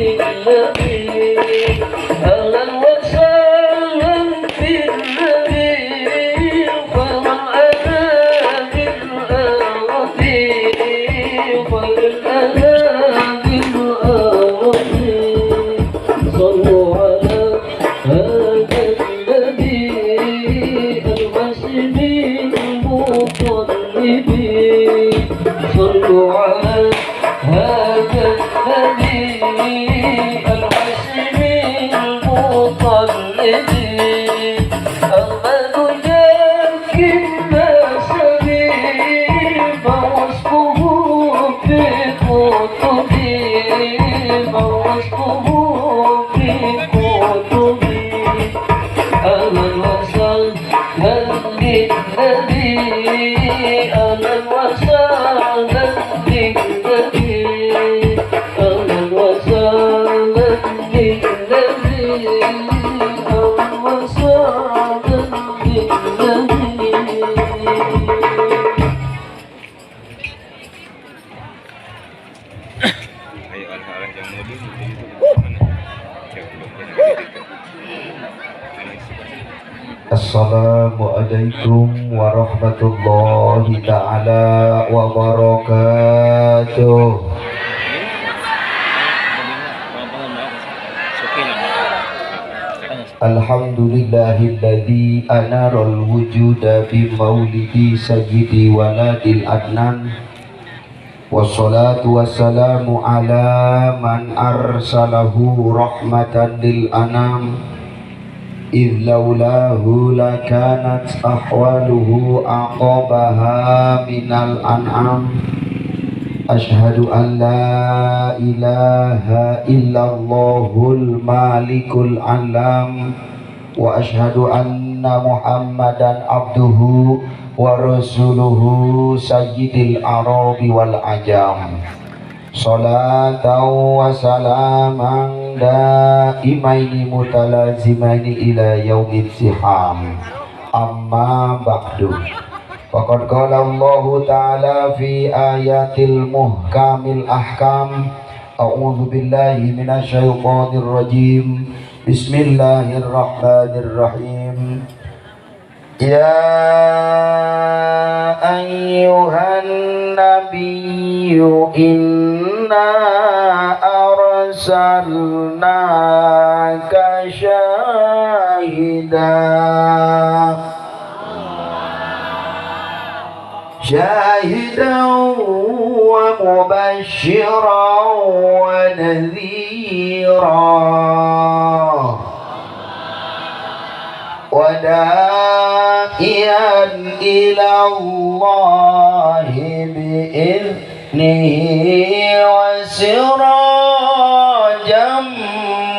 للنبي أهلا وسهلا بالنبي خير الأنام الأرضي خير الأنام الأرضي. صلوا على هذا النبي الهاشمي المطلب. صلوا على هذا النبي الهاشمي المطلب. أحمد لكن النسب فوصفه في كتبي فوصفه في كتبي. أهلا وسهلا بالنبي أهلا وسهلا بالنبي أهلا وسهلا بالنبي أهلا وسهلا بالنبي. Ayo arah-arah yang mobil itu mana? Assalamualaikum warahmatullahi taala wabarakatuh. Alhamdulillahilladzi anaral wujuda bi maulidi sayyidi waladil adnan. Wassalatu wassalamu ala man arsalahu rahmatan lil anam. Idh laulahu lakanat ahwaluhu aqabaha minal an'am. Ashhadu an la ilaha illallahul malikul alam. Wa ashhadu anna muhammadan abduhu wa rasuluhu sayyidil arabi wal ajam. Salatan wa salaman daimaini mutalazimaini ila yaumil siham. Amma ba'du. Faqad qala Allahu ta'ala fi ayatil muhkamil ahkam. A'udzu billahi minasyaitonir rajim. Bismillahirrahmanirrahim. Ya ayyuhan nabiyyu inna arsalnaka syahidan syahidan wa mubasysyiran wa nadhira wa da'iyan ila Allahi bi'idnihi wa sirajan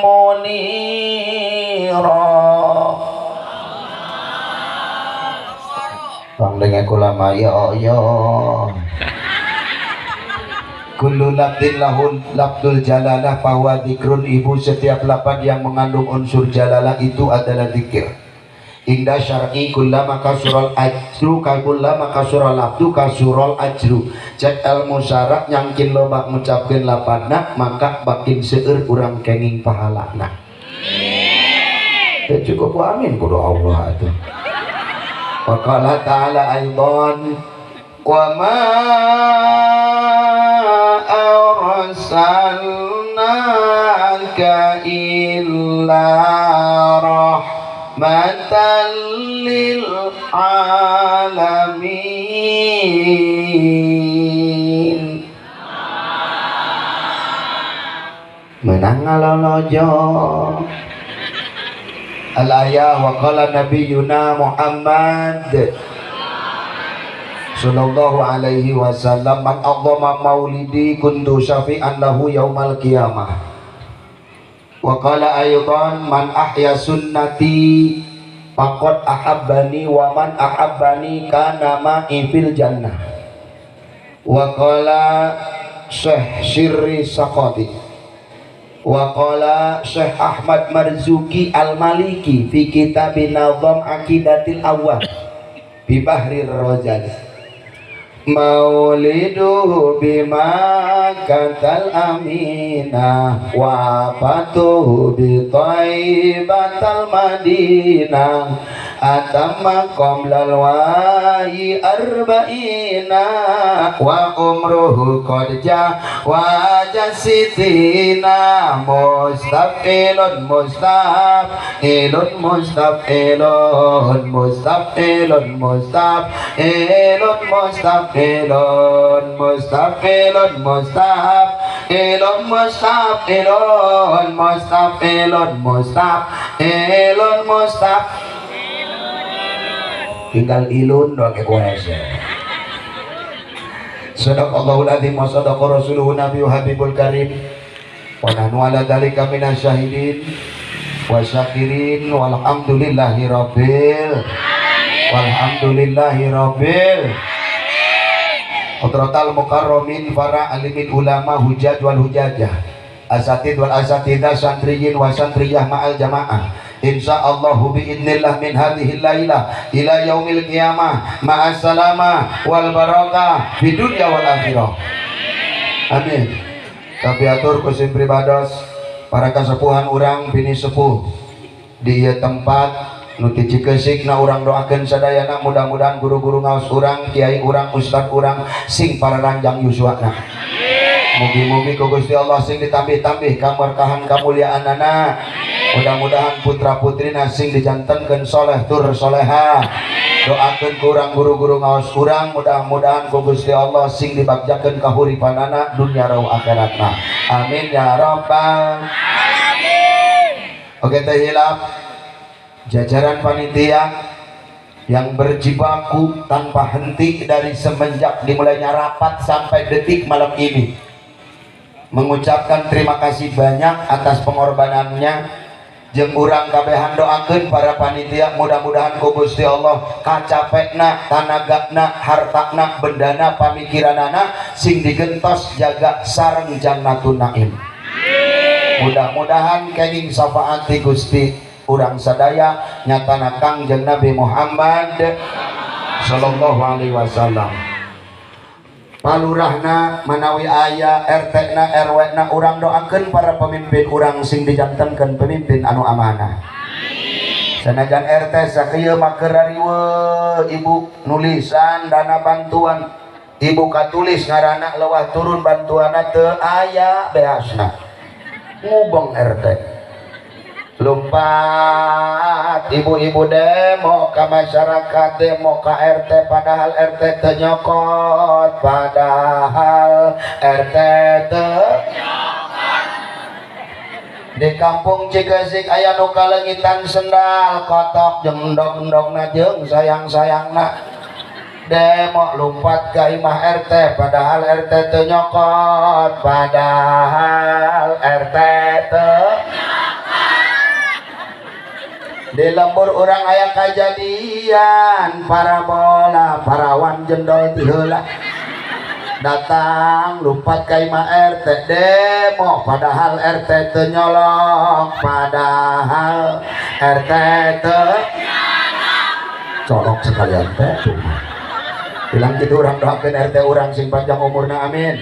munira. Bang dengan kulama ya ya. Kullu labdin lahul labdul jalalah bahwa dzikrun. Ibu, setiap lapad yang mengandung unsur jalalah itu adalah zikir. Inda syar'i kullama kasural ajru kullama kasural abdu kasural ajru. Cek ilmu syarak nyangkin loba ngucapkeun lapadna maka bakin seueur urang kenging pahalana. Teu cukup amin kudu Allah atuh. Wa qala ta'ala aidan wa ma arsalnaka illa rahmatan lil alamin. Menang ngalolojo. Al-ayah wa qala nabiyuna Muhammad sallallahu alaihi wasallam man a'zama maulidi kuntu syafi'an lahu yaumal qiyamah. Wa qala aidan man ahya sunnati faqad ahabbani wa man ahabbani kana ma'i fil jannah. Wa qala Syekh Sirri Saqati wa qala Syekh Ahmad Marzuki Al-Maliki fi kitab Nazam Aqidatil Awwal bi Bahrir Rajaz. Mauliduhu bimakkatal aminah wa fatuhu bi thaibatal madinah atamma qoblal wahyi arba'ina wa umruhu qad wa jasitina mustaqilun mustaqilun mustaqilun mustaqilun mustaqilun mustaqilun mustaqilun mustaqilun mustaqilun mustaqilun mustaqilun mustaq tinggal ilun doang ke kuasa. Sadaqallahul azim wa sadaqa rasuluhu nabiyyu habibul karim wa nahnu ala dzalika minasyahidin wa syakirin walhamdulillahi rabbil walhamdulillahi rabbil hadratal mukarramin para alimin ulama hujaj wal hujajah asatid wal asatidah santriyin wa santriyah ma'al jamaah insyaallahu biidnillah min hadhil lailah ila yaumil qiyamah ma'as salama wal barakah di dunya wal akhirah. Amin. Tapi atur kusim pribados para kasepuhan urang bini sepuh di ieu tempat nu ti Cikeusik na urang doakeun sadayana mudah-mudahan guru-guru ngaos urang, kiai urang, ustad urang sing pararanjang yuswana. Mugi-mugi ku Gusti Allah sing ditambih-tambih kamerkahan kamuliaanana. Mudah-mudahan putra-putrina sing dijantenkeun soleh tur soleha. Doakeun ku urang guru-guru ngaos urang mudah-mudahan ku Gusti Allah sing dibagjakeun kahuripanana dunya rau akhiratna. Amin ya rabbal alamin. Oke teh hilap jajaran panitia yang berjibaku tanpa henti dari semenjak dimulainya rapat sampai detik malam ini, mengucapkan terima kasih banyak atas pengorbanannya. Jeung urang kabehan doakeun para panitia mudah-mudahan ku Gusti Allah kacapekna, tanagana, hartana, bendana, pamikiranana sing digentos jaga sareng jannatun naim. Mudah-mudahan kenging syafaat ti Gusti urang sadaya nyatana Kangjeng Nabi Muhammad sallallahu alaihi wasallam. Palurahna manawi aya RT na RW na urang doakeun para pemimpin urang sing dijantenkeun pemimpin anu amanah. Sanajan RT sakieu mah keur riweuh ibu nulisan dana bantuan ibu katulis ngaranna leuwah turun bantuanna teu aya beasna ngubeng RT. Lompat ibu-ibu demo ke masyarakat demo ke RT padahal RT teu nyokot, padahal RT teu nyokot. Di kampung Cikeusik aya nu kaleungitan sendal kotok jeung endog-endogna jeung sayang-sayangna demo lompat ke imah RT padahal RT teu nyokot, padahal RT teu nyokot. Di lembur orang aya kajadian parabola parawan jendol ti heula datang lompat ka imah RT demo padahal RT teu nyolok, padahal RT teu nyolok. Colok sekalian teh bilang kitu urang doakeun RT urang sing panjang umurna amin.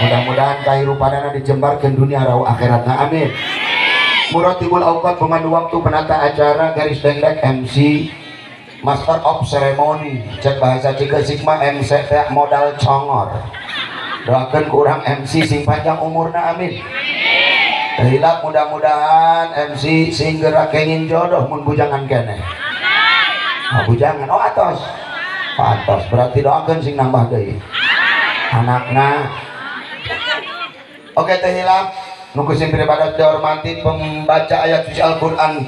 Mudah-mudahan kahirupanana dijembarkeun dunia rau akhiratna amin. Muratibul Awqat pemandu waktu penata acara garis pendek MC Master of Ceremony cek bahasa Cikeusik mah MC teh modal congor. Doakeun ku urang MC sing panjang umurna amin. Hilap mudah-mudahan MC sing gerak kenging jodoh mun bujangan keneh. Oh, bujangan oh atos. Atos berarti doakeun sing nambah deui anakna. Oke teh hilap nunggu sing pribadi dihormati pembaca ayat suci Al-Quran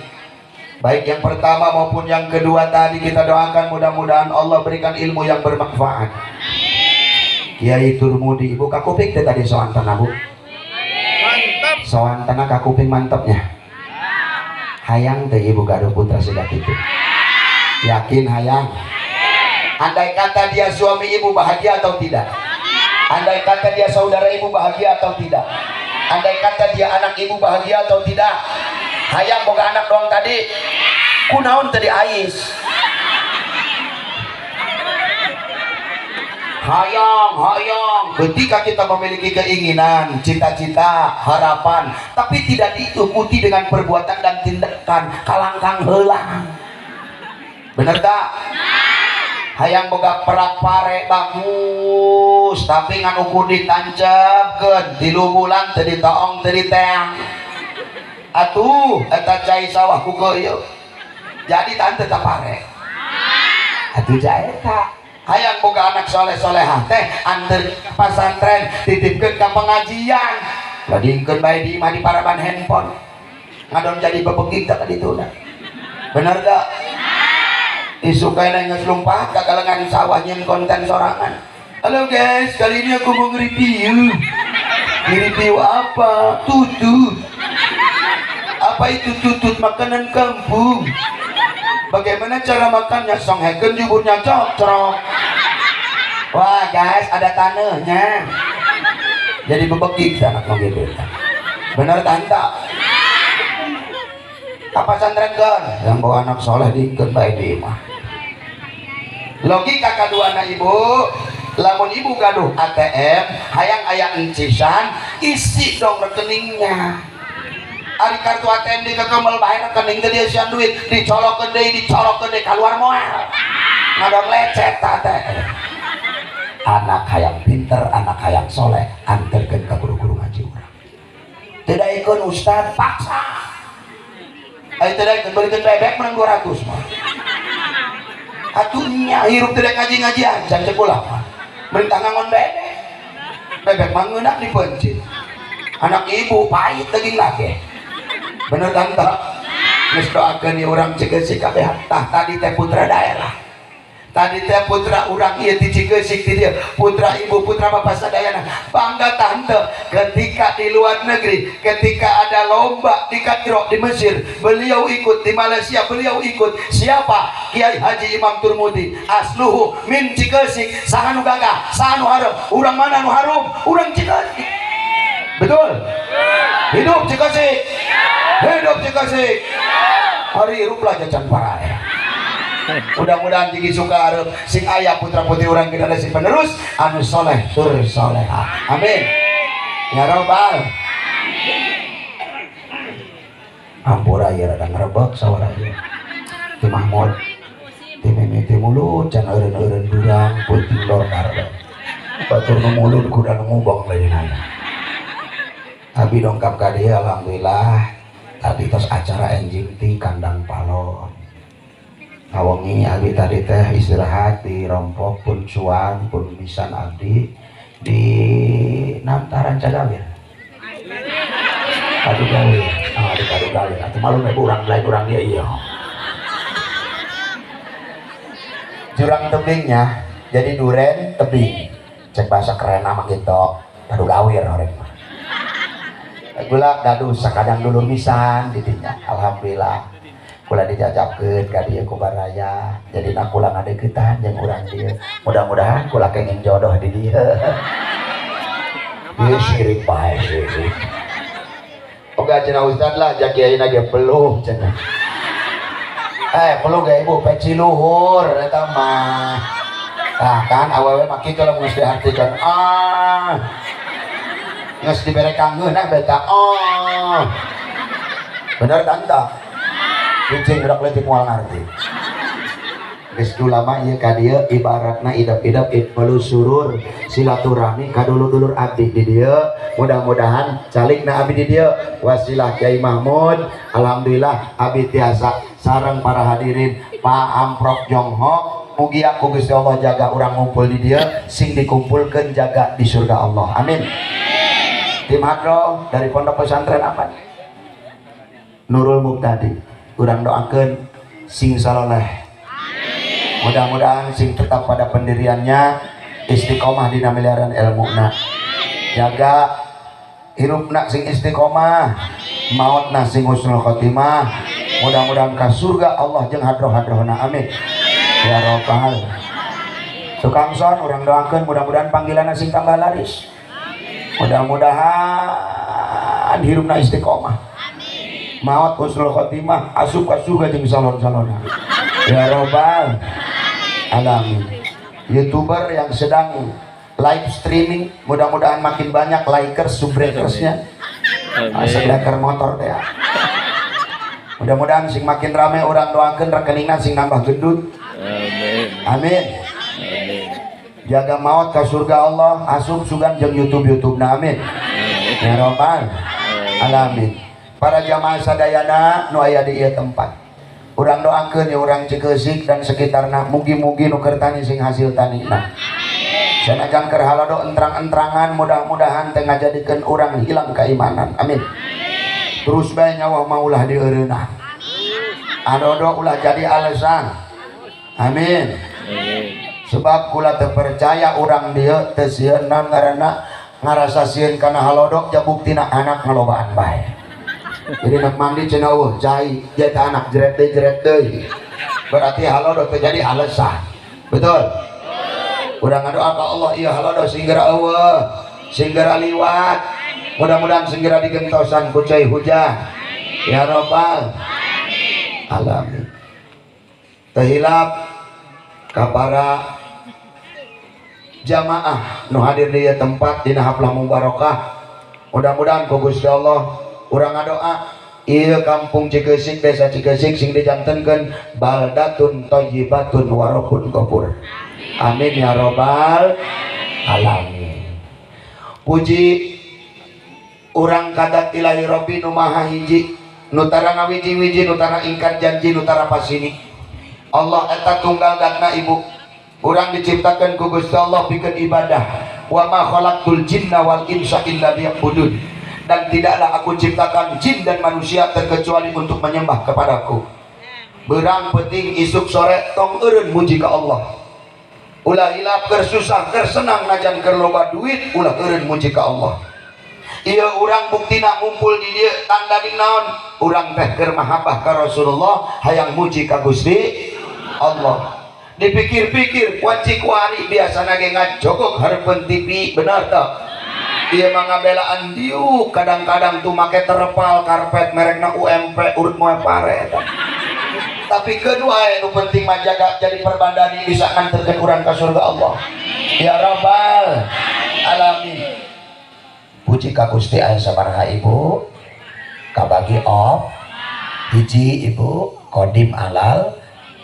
baik yang pertama maupun yang kedua tadi kita doakan mudah-mudahan Allah berikan ilmu yang bermanfaat. Kiai Turmudi ibu kakuping teh tadi soantana bu. Mantap. Soantana kakuping mantapnya. Hayang teh ibu gaduh putra siga kitu. Yakin hayang? Andai kata dia suami ibu bahagia atau tidak? Andai kata dia saudara ibu bahagia atau tidak? Andai kata dia anak ibu bahagia atau tidak? Hayang boga anak doang tadi kunaon tadi ais. Hayang, hayang. Ketika kita memiliki keinginan, cita-cita, harapan, tapi tidak diikuti dengan perbuatan dan tindakan, kalangkang heulang. Bener tak? Hayang boga perak pare bagus, tapi ngan ukur ditancepkeun 3 bulan teu ditoong, teu diteang. Atuh eta cai sawah ku ieu. Jadi tante tak pare. Atuh eta hayang boga anak soleh solehah teh, anter pasantren, titipkeun ka pengajian, ladingkeun bae di imah di paraban handphone, ngadon jadi bebegik tak dituna. Bener gak? Isuk kayaknya geus lumpat ka galengan sawah, nyen konten sorangan. "Halo guys, kali ini aku mau nge-review." Nge-review apa? Tutut. Apa itu tutut? Makanan kampung. Bagaimana cara makannya? Songhekeun juburnya, cocrok. Wah guys, ada tanahnya. Jadi bebegik anak mau gitu. Bener tante? Apa pesantren kan? Yang bawa anak soleh dikeun bae di imah. Logika kedua anak ibu, lamun ibu gaduh ATM, hayang aya encisan, isi dong rekeningnya. Ari kartu ATM di kekemel bae rekening teh diisian duit, dicolokkeun deui, dicolokkeun deui, keluar moal. Ngadon lecet ATM. Anak hayang pinter, anak hayang soleh, anterkeun ka guru-guru ngaji urang. Tidak ikut ustad, paksa. Ayo tidak ikut, belikan bebek menang 200 mah. Atuh nya hirup tidak ngaji-ngaji aja cek ulama. Merintah ngangon bebek. Bebek mah ngeunah dipencit. Anak ibu pahit daging lagi. Bener tante? Geus doakeun ieu urang Cikeusik kabeh. Tah tadi teh putra daerah. Tadi teh putra urang ieu ti Cikeusik ti dieu, putra ibu, putra bapak sadayana. Bangga tante ketika di luar negeri, ketika ada lomba di Kairo di Mesir, beliau ikut, di Malaysia beliau ikut. Siapa? Kiai Haji Imam Turmudi. Asluhu min Cikeusik. Saha nu gagah, saha nu harum? Urang mana nu harum? Urang Cikeusik. Betul? Hidup Cikeusik. Hidup Cikeusik. Hari hirup lah jajan parae. Mudah-mudahan jigi suka arep sing aya putra putri urang generasi penerus anu soleh tur soleha. Amin. Ya robbal. Ampura ya rada ngrebek sawara ieu. Ti Mahmud. Ti mimiti mulut can eureun-eureun durang peuting lordar. Batur nu mulut kuda nu ngubong lain aya. Abi dongkap ka dieu, alhamdulillah tadi tos acara enjing ti kandang palon. Kawengi abdi tadi teh istirahat di rompok pun cuan pun misan abdi di Namtaran Cagawir. Kadu Gawir, ah di Kadu Gawir. Atau malu nek urang lain urang dia iya. Jurang tebingnya jadi duren tebing. Cek bahasa keren nama gitu. Kadu Gawir orang mah. Gula gaduh sakadang dulur misan didinya. Alhamdulillah. Kula dijajabkeun ka dieu ku baraya. Jadi nak kula ngadeukeutan jeung urang dieu. Mudah-mudahan kula kenging jodoh di dieu. Ieu sirik bae sirik. Oke cenah ustad lah jak kiai ge peluh cenah. Eh peluh ge ibu peci luhur eta mah. Tah kan awewe mah kitu lamun geus diartikeun. Ah. Geus dibere kanggeuna beta. Oh. Bener tante? Kucing gerak leutik moal ngarti. Geus ulama ieu ka dieu ibaratna idap-idap idmalu surur silaturahmi ka dulur-dulur abdi di dieu. Mudah-mudahan calikna abdi di dieu wasilah Kiai Mahmud. Alhamdulillah abdi tiasa sareng para hadirin Pak Amprok Jonghok. Mugi ku Gusti Allah jaga urang ngumpul di dieu sing dikumpulkeun jaga di surga Allah. Amin. Tim Hadro dari pondok pesantren apa? Nurul Mubtadi. Urang doakeun sing saloleh. Mudah-mudahan sing tetap pada pendiriannya, istiqomah dina miliaran ilmuna. Jaga hirupna sing istiqomah, mautna sing husnul khotimah. Mudah-mudahan ka surga Allah jeung hadroh-hadrohna. Amin. Ya robbal. Tukang son urang doakeun mudah-mudahan panggilanna sing tambah laris. Mudah-mudahan hirupna istiqomah. Maut husnul khotimah, asup ka surga jeung salon-salonna. Ya robbal alamin. YouTuber yang sedang live streaming, mudah-mudahan makin banyak likers, subbreakersnya. Asa motor deh. Mudah-mudahan sing makin rame, urang doakan rekeningna sing nambah gendut. Amin. Amin. Amin. Jaga maut ke surga Allah, asup sugan jeung YouTube YouTube na, amin. Ya robbal alamin. Para jamaah sadayana nu aya di ieu tempat. Urang doakeun ya urang Cikeusik dan sekitarna, mugi-mugi nu keur tani sing hasil tanina. Sanajan keur halodo entrang-entrangan, mudah-mudahan teu ngajadikeun urang hilang keimanan. Amin. Terus bae nyawa mah ulah dieureunah. Adodo ulah jadi alasan. Amin. Sebab kula teu percaya urang dieu teu sieun naon ngaranna ngarasa sieun kana halodo, ja buktina anak ngalobaan bae. Jadi nak mandi cenah eueuh cai, ja eta anak jeret deui jeret deui. Berarti halodo teu jadi alasan. Betul? Urang ngadoa ka Allah ieu halodo sing geura eueuh, sing geura liwat. Mudah-mudahan segera digentosan ku cai hujan. Ya robbal alamin. Teu hilap ka para jamaah nu hadir di ieu tempat dina haflah mubarakah. Mudah-mudahan ku Gusti Allah urang ngadoa ieu kampung Cikeusik, desa Cikeusik sing dijantenkeun baldatun thayyibatun warahun ghafur. Amin ya robbal alamin. Puji urang kadat ilahi robbi nu maha hiji, nu tara ngawiji-wiji, nu tara ingkar janji, nu tara pasini. Allah eta tunggal datna ibu. Urang diciptakan ku Gusti Allah pikeun ibadah. Wa ma khalaqtul jinna wal insa illa liya'budun. Dan tidaklah aku ciptakan jin dan manusia terkecuali untuk menyembah kepadaku. Berang penting isuk sore tong eureun muji ka Allah. Ulah hilap keur susah keur senang najan keur loba duit ulah eureun muji ka Allah. Ieu urang buktina ngumpul di dieu tanda ding naon? Urang teh keur mahabbah ka Rasulullah hayang muji ka Gusti Allah. Dipikir-pikir wanci kuari biasana ge ngajogok hareupeun TV, benar teu? Ieu mah ngabelaan diuk kadang-kadang tuh make terpal karpet merekna UMP urut moe pare eta. Tapi kedua nu penting mah jaga jadi perbandani bisa nganterkeun urang ka surga Allah. Ya robbal alamin. Puji ka Gusti aya sabaraha ibu kabagi op hiji ibu kodim alal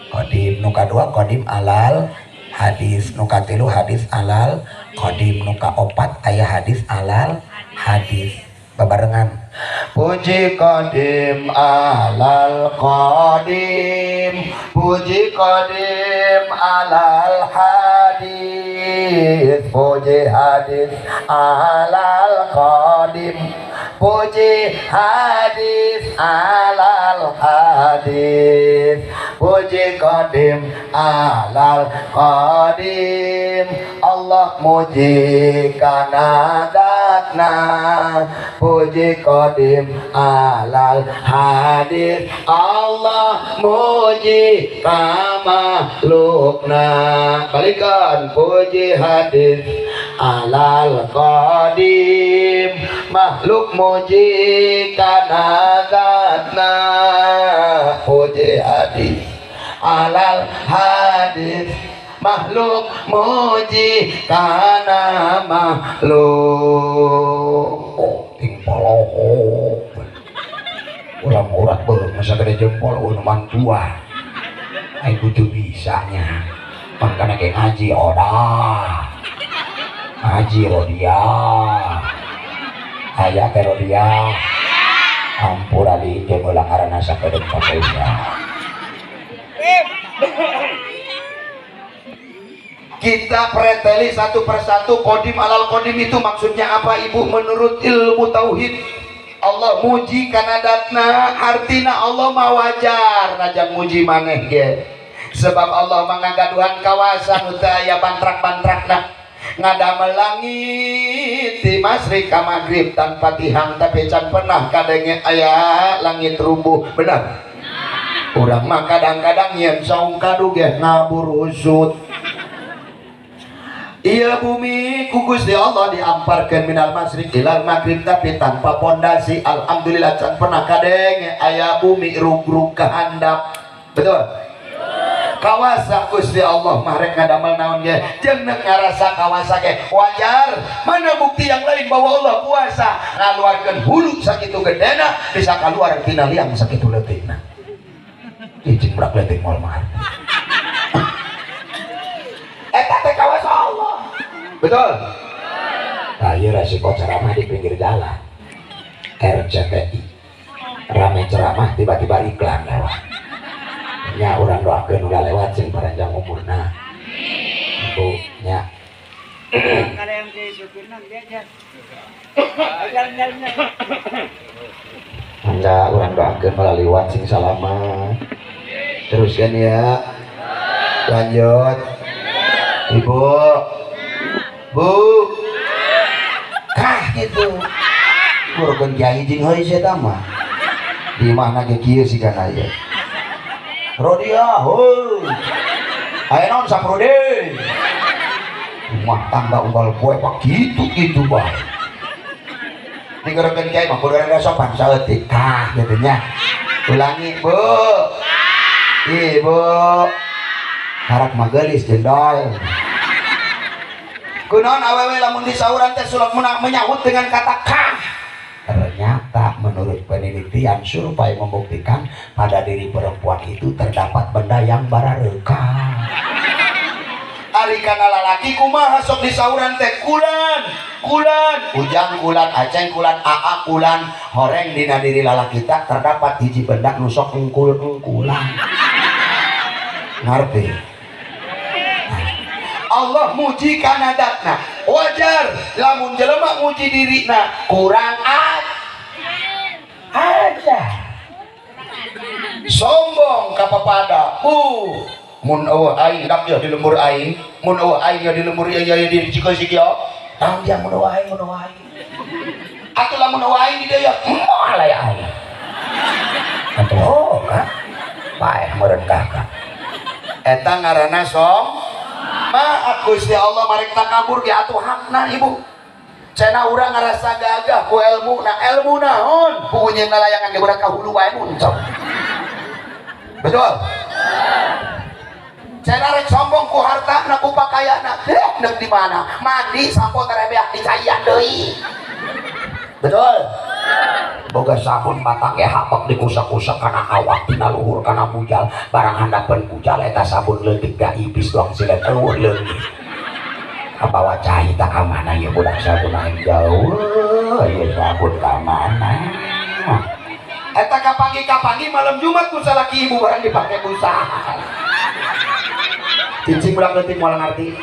kodim, nu kadua kodim alal hadis, nu katilu hadis alal kodim, nu kaopat aya hadis alal hadis babarengan. Puji kodim alal kodim, puji kodim alal hadis, puji hadis alal kodim, puji hadis alal hadis, puji kodim alal kodim. Allah muji kana datna, puji kodim alal hadis, Allah muji ka makhlukna. Balikan, puji hadis alal kodim, makhluk muji kana zatna, puji hadis alal hadis, makhluk muji kana makhluk. Oh, ting polohok ulang urat beuh masa gede jempol ulun mantua aing kudu bisanya makana ge ngaji odah ngaji rodia aya teh rodia ampura di jeung ulang ngaranna sakedeung papaisa. Kita preteli satu persatu kodim alal kodim itu maksudnya apa ibu? Menurut ilmu tauhid Allah muji kana datna, artina Allah mah wajar najan muji maneh ge. Sebab Allah mah ngagaduhan kawasan teu aya bantrak-bantrakna. Ngadamel langit di masyrik ka magrib tanpa tihang tapi can pernah kadenge aya langit rubuh. Benar? Urang mah kadang-kadang yen saung kadu ge ngaburusut. Iya bumi ku Gusti Allah diamparkeun minal masyriq ilal maghrib tapi tanpa pondasi. Alhamdulillah can pernah kadenge aya bumi rugrug ka handap. Betul? Kawasa Gusti Allah mah rek ngadamel naon ge, jeung neuk ngarasa kawasa ge wajar. Mana bukti yang lain bahwa Allah kuasa? Ngaluarkeun hulu sakitu gedena bisa kaluar tina liang sakitu leutikna. Cicing budak leutik moal mah. Eta teh kawasa Allah. Betul? Nah, ieu resiko ceramah di pinggir jalan. RCTI. Rame ceramah tiba-tiba iklan lewat. Nya urang doakeun ulah lewat sing paranjang umurna. Bu, nya. Kalau yang di supir nanti aja. Jalan-jalan. Enggak, urang doakeun ulah liwat sing salamat. Teruskan ya. Lanjut. Ibu. Bu. Kah gitu. Kurang kiai jeung heui eta mah. Di mana ge kieu sigana ieu. Rodia, heuy. Aya naon saprode? Rumah tangga unggal poe pak gitu-gitu bae. Digerekeun kiai mah kudu rada sopan saeutik. Kah gitu nya. Ulangi, Bu. Ibu. Karak mah geulis jendol. Kunaon awewe lamun disauran teh sulap menyahut dengan kata kah. Ternyata menurut penelitian survei membuktikan pada diri perempuan itu terdapat benda yang barareuka. Ari kana lalaki kumaha sok disauran teh kulan, kulan, ujang kulan, aceng kulan, aa kulan, horeng dina diri lalaki tak terdapat hiji benda nu sok engkul-engkulan. Ngarti? Allah muji kana datna. Wajar lamun jelema muji dirina kurang aja. Sombong ka papada. Mun eueuh aing dak ya di lembur aing, mun eueuh aing ya di lembur ieu ya di cikoy sikieu. Tang dia mun eueuh aing, mun eueuh aing. Atuh lamun eueuh aing di dieu ya moal aya aing. Atuh oh ka. Paeh meureun kakak. Eta ngaranna som. Maaf Gusti Allah marek takabur ge atuh hakna ibu. Cenah urang ngarasa gagah ku ilmu, na ilmu naon? Puguh layangan ge urang ka hulu wae muncul. Betul? Cenah rek sombong ku hartana ku pakaianna, neuk di mana? Mandi sampo terebeak dicaian deui. Betul? Boga sabun batang ge hapek dikusak-kusak kana awak tina luhur kana bujal, barang handapeun bujal eta sabun leutik ga ipis doang silet eueuh leungit. Kabawa cai tak ka mana ieu budak sabun aing jauh, ieu sabun ka mana? Eta kapanggih-kapanggih malam Jumat ku salaki ibu barang dipake ku saha. Cicing budak leutik moal ngarti.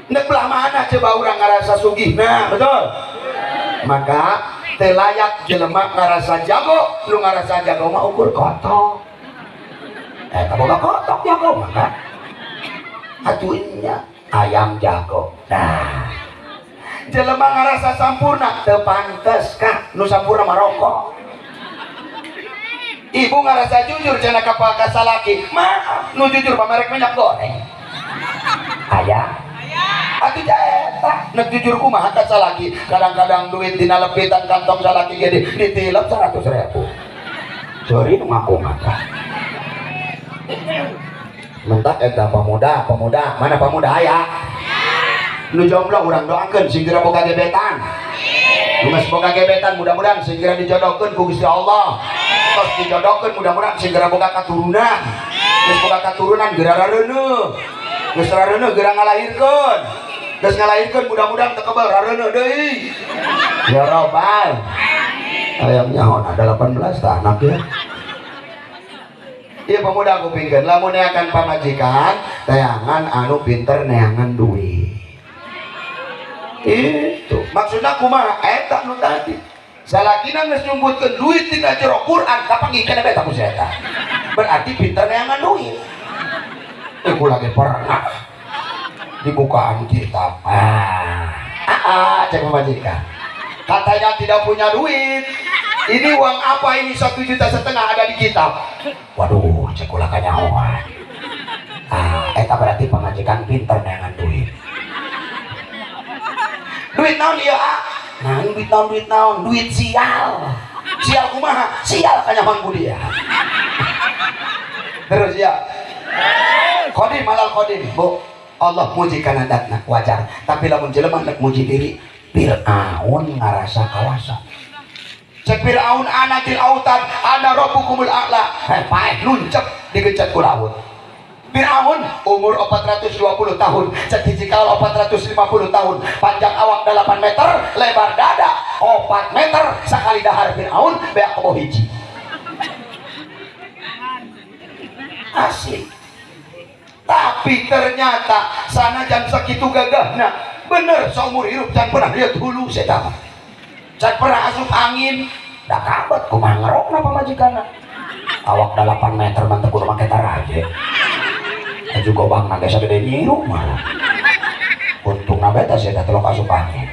Nek belah mana coba urang ngarasa sugih? Nah, betul. Maka teu layak jelema ngarasa jago, nu ngarasa jago mah ukur kotok. Eta boga kotok jago mah kan. Atuh nya ayam jago. Nah, jelema ngarasa sampurna teu pantes kah nu sampurna mah rokok. Ibu ngarasa jujur cenah ka salaki, maaf nu jujur pamerek minyak goreng. Ayah atuh eta nek jujur kumaha ka salaki, kadang-kadang duit dina lepitan kantong salaki ge ditilep 100.000. Sorry nu ngaku maka. Mentak eta pemuda, pemuda, mana pemuda aya? Nu jomblo urang doakeun sing geura boga gebetan. Nu geus boga gebetan mudah-mudahan sing geura dijodohkeun ku Gusti Allah. Tos dijodohkeun mudah-mudahan sing geura boga katurunan. Geus boga katurunan geura rareuneuh. Geus rareuneuh geura ngalahirkeun. Geus ngalahirkeun mudah-mudahan teu kebal rareuneuh deui. Ya Robbal. Ayam nyaho ada 18 tah anak ya. Iya pemuda aku pingkeun lamun neangan pamajikan teangan anu pinter neangan duit. Itu maksudna kumaha eta nu tadi. Salakina geus nyumbutkeun duit tina jero Quran kapanggih kana eta ku si eta. Berarti pinter neangan duit. Iku lagi pernah dibukaan kitab. Cek pamajikan. Katanya tidak punya duit. Ini uang apa ini 1,5 juta ada di kitab. Waduh, cek ulah kanyahoan. Eta berarti pamajikan pinter neangan duit. Duit naon ieu, ah? Nah, duit naon, duit naon, duit sial. Sial kumaha? Sial kanyahoan ku dia. Terus ya. Qadim alal qadim, Bu. Allah muji kana datna wajar, tapi lamun jelema nek muji diri, Fir'aun ngarasa kawasa. Cek Fir'aun, ana dzil autad, ana rabbukumul a'la. Heh, paeh nuncep digencet ku laut. Fir'aun umur 420 tahun, cek hiji kaul 450 tahun, panjang awak 8 meter, lebar dada 4 meter. Sakali dahar Fir'aun beak kebo hiji. Asik. Tapi ternyata sanajan sakitu gagahna, bener seumur hidup can pernah lihat hulu saya, can pernah asup angin. Da kabet kumaha ngerokna pamajikanna, awak 8 meter mantep kudu make taraje. Aju gobang naga sagede nyiru mah. Untung nabe teh saya telok asup angin.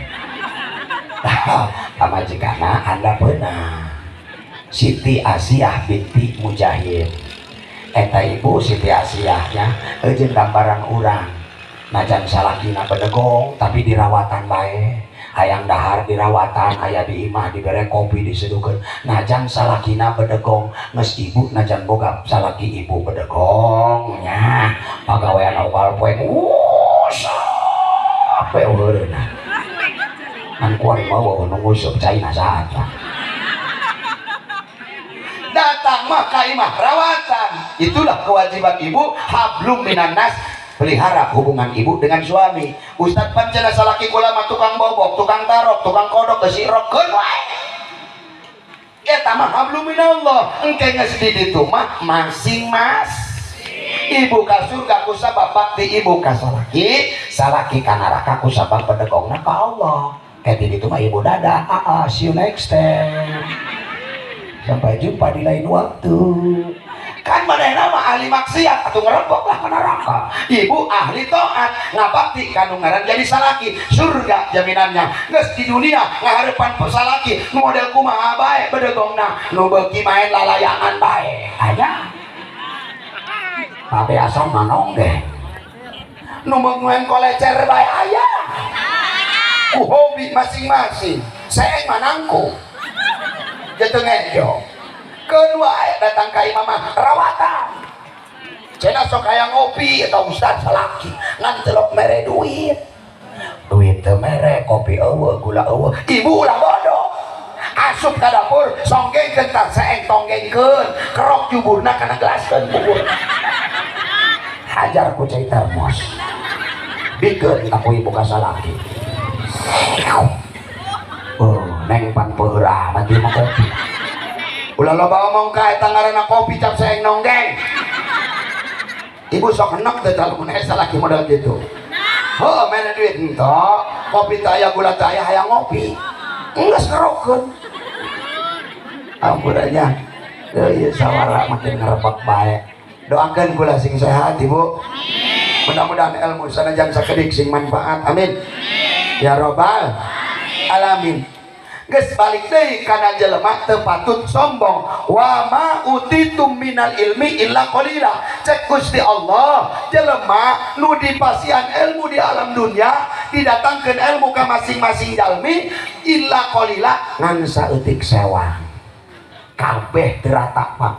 Pamajikanna anda pernah Siti Asiah binti Mujahid. Eta ibu Siti Asiahnya eujeun gambaran urang. Najan salakina bedegong tapi dirawatan bae. Hayang dahar dirawatan, aya di imah dibere kopi diseduhkeun. Najan salakina bedegong, geus ibu najan boga salaki ibu bedegong nya. Pagawean unggal poe ngusap we heureuna. Kan kuari mah nu nguseup caina saat. Datang mah ka imah rawatan. Itulah kewajiban ibu, hablum minan nas, pelihara hubungan ibu dengan suami. Ustad pancena salaki kula mah tukang bobok, tukang tarok, tukang kodok, gesirokkeun wae. Eta mah hablum minallah. Engke geus di ditu mah masing-masing. Ibu ka surga ku sabab bakti ibu ka salaki, salaki ka neraka ku sabab bedegongna ka Allah. Kayak di ditu mah ibu dadah, see you next time. Sampai jumpa di lain waktu. Kan manehna mah ahli maksiat atau ngerebok lah ke neraka. Ibu ahli taat, ngabakti kanu ngaran jadi salaki, surga jaminannya. Geus di dunia ngaharepan salaki, model kumaha bae bedegongna, nu beuki main lalayangan bae. Aya. Kabeasan manong deh. Nu main kolecer bae aya. Ku hobi masing-masing. Seeng manangku. Gitu ngejo. Kedua datang ka imamah rawatan. Cenah sok hayang ngopi atau ustad salaki ngan telok mere duit. Duit teu mere, kopi eueuh, gula eueuh. Ibu ulah bodoh. Asup ka dapur, songgengkeun tah seeng tonggengkeun, kerok juburna kana gelaskeun bubur. Hajar ku cai termos. Bikeun ka ku ibu ka salaki. Oh, neng pan peueur amat ieu mah kopi. Ulah loba omong ka eta ngaranna kopi cap seeng nonggeng. Ibu sok enek teh lamun aya salaki model kitu. Heuh, mere duit entok, kopi teh aya gula teh aya hayang ngopi. Geus ngerokeun. Ampuranya. Ieu sawara makin ngerebek bae. Doakeun kula sing sehat Ibu. Mudah-mudahan ilmu sanajan sakedik sing manfaat. Amin. Ya robbal alamin. Geus balik deui kana jelema teu patut sombong. Wa ma utitum minal ilmi illa qalila. Cek Gusti Allah, jelema nu dipasihan ilmu di alam dunia, didatangkeun ilmu ka masing-masing jalmi illa qalila ngan saeutik sewang. Kabeh teu rata Pak.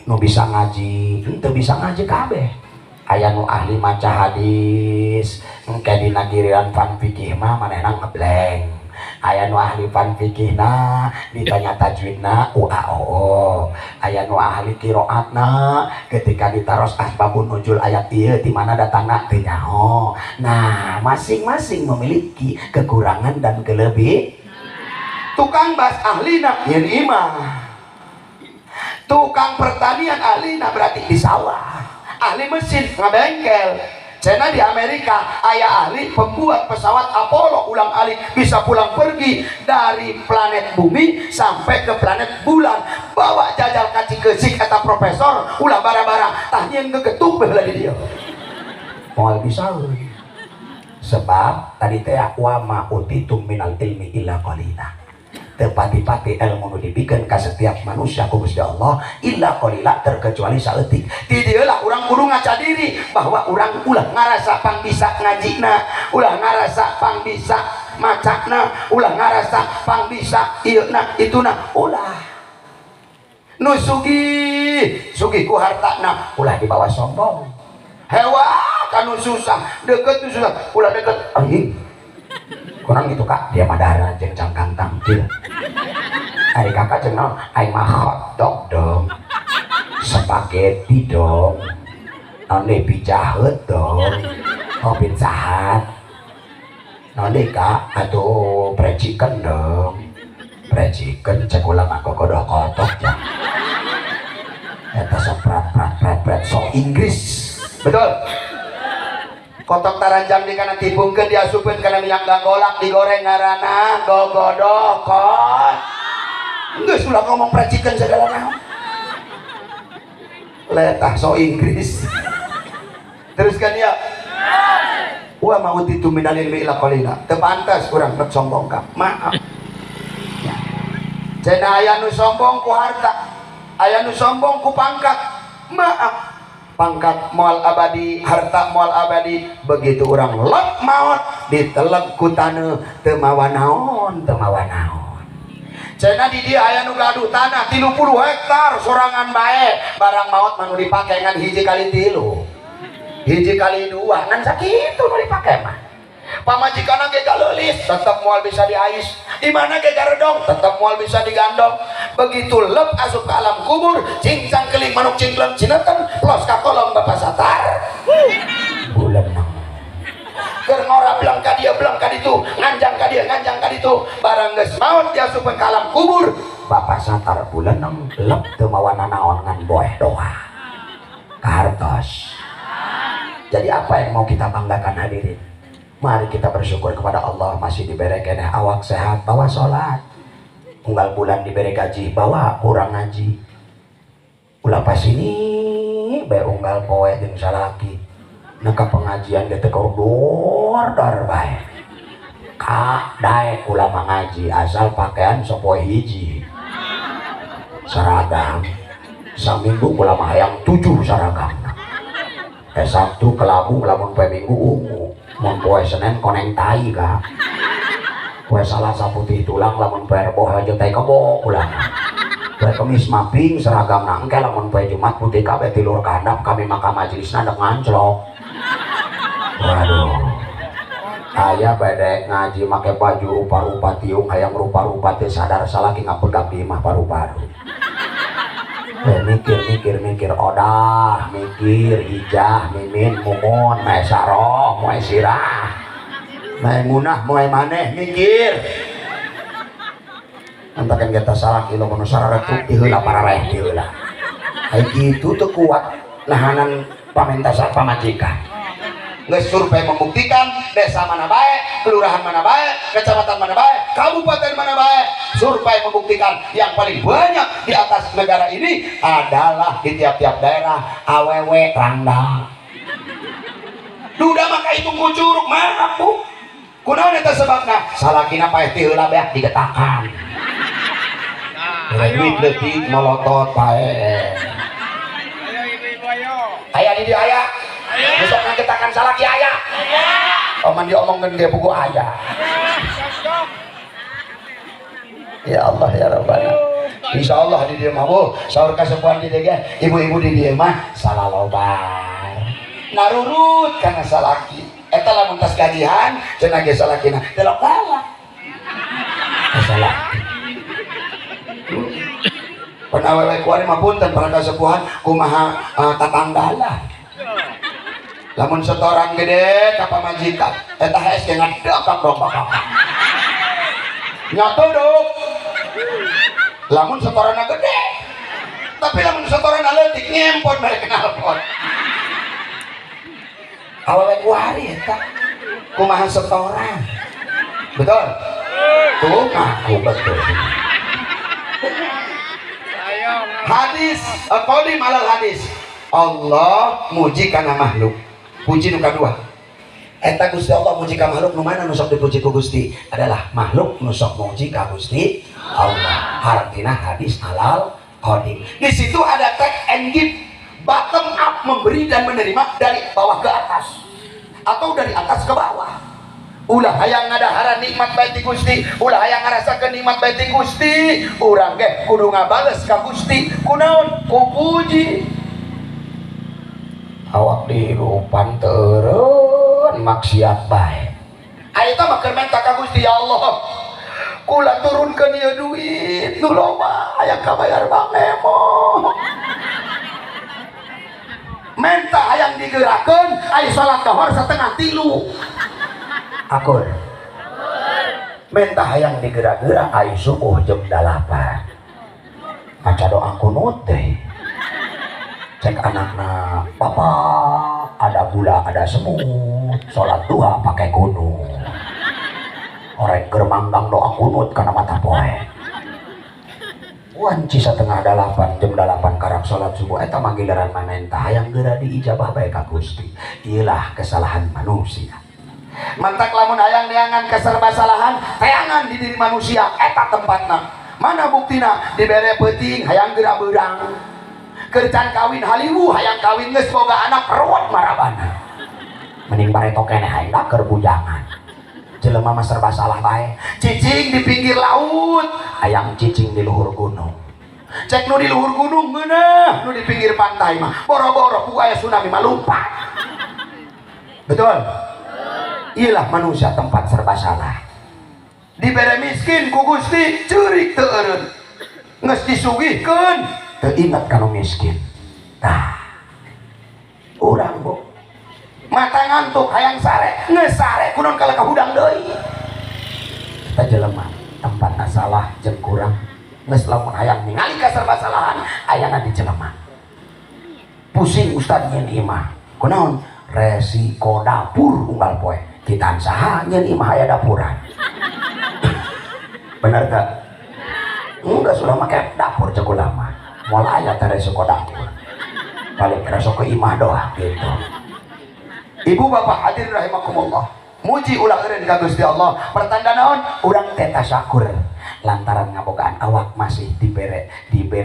Nu bisa ngaji, henteu bisa ngaji kabeh. Aya nu ahli maca hadis, engke dina giliran fan fikih mah manehna ngebleng. Aya nu ahli fan fikihna ditanya tajwidna uao. Aya nu ahli qiraatna ketika ditaros asbabun nuzul ayat ieu di mana datangna teu nyaho. Nah, masing-masing memiliki kekurangan dan kelebihan. Tukang bas ahlina nyeun imah. Tukang pertanian ahlina berarti di sawah. Ahli mesin ngabengkel. Cina di Amerika ayah ahli pembuat pesawat Apollo ulang alik bisa pulang pergi dari planet bumi sampai ke planet bulan, bawa jajal kaci kesik kata profesor ulah bara-bara tah nyeun gegetuk baheula di dieu moal bisa. Sebab tadi teh wa ma utitum minal ilmi illa qalila. Teu pati-pati ilmu nu dibikeun ka setiap manusia ku Gusti Allah illa qalila terkecuali saeutik. Di dieu lah urang kudu ngaca diri bahwa urang ulah ngarasa pang bisa ngajina, ulah ngarasa pang bisa macana, ulah ngarasa pang bisa ieu na ituna, ulah. Nu sugih Ih, sugih ku hartana ulah dibawa sombong. Hewa kanu susah, deket nu susah, ulah deket. Anjing. Kurang gitu kak, dia madara jeung cangkang tangkil. Ari kakak jeung naon? Aing mah hotdog dong. Spaghetti dong. Naon deui Pizza Hut dong. Oh Pizza Hut. Naon deui kak? Atuh fried chicken dong. Fried chicken cek ulah mah gogodoh kotok ya. Eta sok prat prat prat prat sok Inggris. Betul. Kotok taranjang di kana tipungkeun diasupkeun kana minyak gagolak digoreng ngaranna gogodoh kot. Geus ulah ngomong fried chicken segala naon. Letah sok Inggris. Teruskan ya. Wa ma utitu minal ilmi illa qalila. Teu pantas urang rek sombong ka. Maaf. Ya. Cenah aya nu sombong ku harta, aya nu sombong ku pangkat. Maaf. Pangkat moal abadi, harta moal abadi. Begitu urang lep maot diteleg ku taneuh teu mawa naon, teu mawa naon. Cenah di dieu aya nu gaduh tanah 30 hektar sorangan bae, barang maot mah nu dipake ngan 1 kali 3. 1 kali 2 ngan sakitu nu dipake mah. Pamajikanna ge galeulis tetep moal bisa diais. Di mana ge garedong tetep moal bisa digandong. Begitu lep asup ke alam kubur, cincang keling manuk cingkleng cineten los ka kolong Bapak Satar. Bulan keur ngora belang ka dieu belang ka ditu, nganjang ka dieu nganjang ka ditu, barang geus maot diasupkeun ka alam kubur, Bapak Satar bulan lep teu mawa nanaon ngan boeh doa. Kahartos. Jadi apa yang mau kita banggakan hadirin? Mari kita bersyukur kepada Allah masih diberi keneh awak sehat, bawa sholat. Unggal bulan diberi gaji, bawa kurang ngaji. Ulah pas ini bae unggal poe jeung salaki. Neka pengajian ge teu dor dor bae. Ka daek ulama ngaji asal pakaian sapoe hiji. Seragam. Saminggu ulama hayang 7 seragam. Sabtu kelabu lamun poe Minggu ungu. Mun poe Senin koneng tai ka. Poe Salasa putih tulang lamun poe Rebo hajo tai kebo ulah. Poe Kemis maping seragam nangke lamun poe Jumat putih kabeh tilur kandap kami maka majelisna dek nganclok. Waduh. Aya bae ngaji make baju rupa-rupa tiung hayang rupa-rupa teh sadar salaki ngapegang di imah paru-paru. Mikir mikir mikir odah mikir ijah mimin mumun mae saroh moe sirah mae munah moe maneh mikir antakan kita salaki lo kono sararetuk ti heula parareh ti heula ai kitu teu kuat nahanan pamentasan pamajikan. Geus survei membuktikan desa mana bae, kelurahan mana bae, kecamatan mana bae, kabupaten mana bae. Survei membuktikan yang paling banyak di atas negara ini adalah di tiap-tiap daerah awewe rangda. Duda maka hitung ku curug maaf bu. Kunaon eta sebabna? Salakina paeh ti heula beak digetakan. Duit leutik molotot paeh. Ayo ibu-ibu ayo. Aya di dieu aya. Besok ngagetakan salaki aya. Oman diomongkeun ge buku aya. Ya Allah ya Rabbana. Insyaallah di dieu mah bu, saur kasepuhan di dieu ge, ibu-ibu di dieu mah salalobar. Narurut kana salaki. Eta lamun tas gajihan cenah ge salakina delok galak. Salaki. Pan awewe kuari mah punten para kasepuhan kumaha tatanggalah. Lamun setoran gede ka pamajikan eta hees ge ngadekak dong bapak. Nyatu dong. Lamun setoranna gede. Tapi lamun setoranna leutik ngempot mere knalpot. Awewe kuari eta kumaha setoran. Betul? Tuh ngaku betul. Hadis qadim alal hadis. Allah muji kana makhluk. Puji nu kadua. Eta Gusti Allah muji ka makhluk nu mana nu sok dipuji ku Gusti? Adalah makhluk nu sok muji ka Gusti Allah. Artina hadis halal qadim. Di situ ada take and give, bottom up, memberi dan menerima dari bawah ke atas atau dari atas ke bawah. Ulah hayang ngadaharan nikmat bae ti Gusti, ulah hayang ngarasakeun nikmat bae ti Gusti, urang ge kudu ngabales ka Gusti. Kunaon? Ku puji. Awak dihirupan teureun maksiat bae. Ayeuna mah keur menta ka Gusti, ya Allah, kula turunkeun ieu duit nu loba hayang kabayar bank nemo. Menta hayang digerakeun, aya salat dohor 2:30. Akur. Menta hayang digerak-gerak aya subuh jam 8. Maca doa kunut deh. Cek anakna, papa ada gula ada semut, salat duha pakai kunut. Orang keur manggang doa kunut kana mata poe. Wanci 7:30 jam 8 karak salat subuh eta mah giliran mamenta hayang geura diijabah bae ka Gusti. Ieulah kesalahan manusia. Mantak lamun hayang neangan keserbasalahan, teangan di diri manusia eta tempatna. Mana buktina? Dibere peuting hayang geura beurang. Keur can kawin haliwu hayang kawin geus boga anak ruwet marabana. Mending bareto keneh hayang da keur bujangan. Jelema mah serba salah bae. Cicing di pinggir laut, hayang cicing di luhur gunung. Cek nu di luhur gunung ngeunah, nu di pinggir pantai mah boro-boro ku aya tsunami mah lompat. Betul? Iyalah manusia tempat serba salah. Dibere miskin ku Gusti ceurik teu eureun. Geus disugihkeun teu ingat ka nu miskin. Tah. Urang bu mata ngantuk hayang sare, geus sare kunaon kalah ka hudang deui. Kita jelema tempatna salah jeung kurang. Geus lamun hayang ningali ka serba salahan ayana di jelema. Pusing ustad nyeun imah. Kunaon? Resiko dapur unggal poe. Kitan saha nyeun imah aya dapuran. Bener tak? Enggak, sudah make dapur cek ulama. Moal aya teh resiko dapur. Paling resiko imah doang gitu. Ibu bapak hadirin rahimakumullah. Muji ulah eureun ka Gusti Allah. Pertanda naon? Urang teh tasyakur lantaran ngabogaan awak masih dibere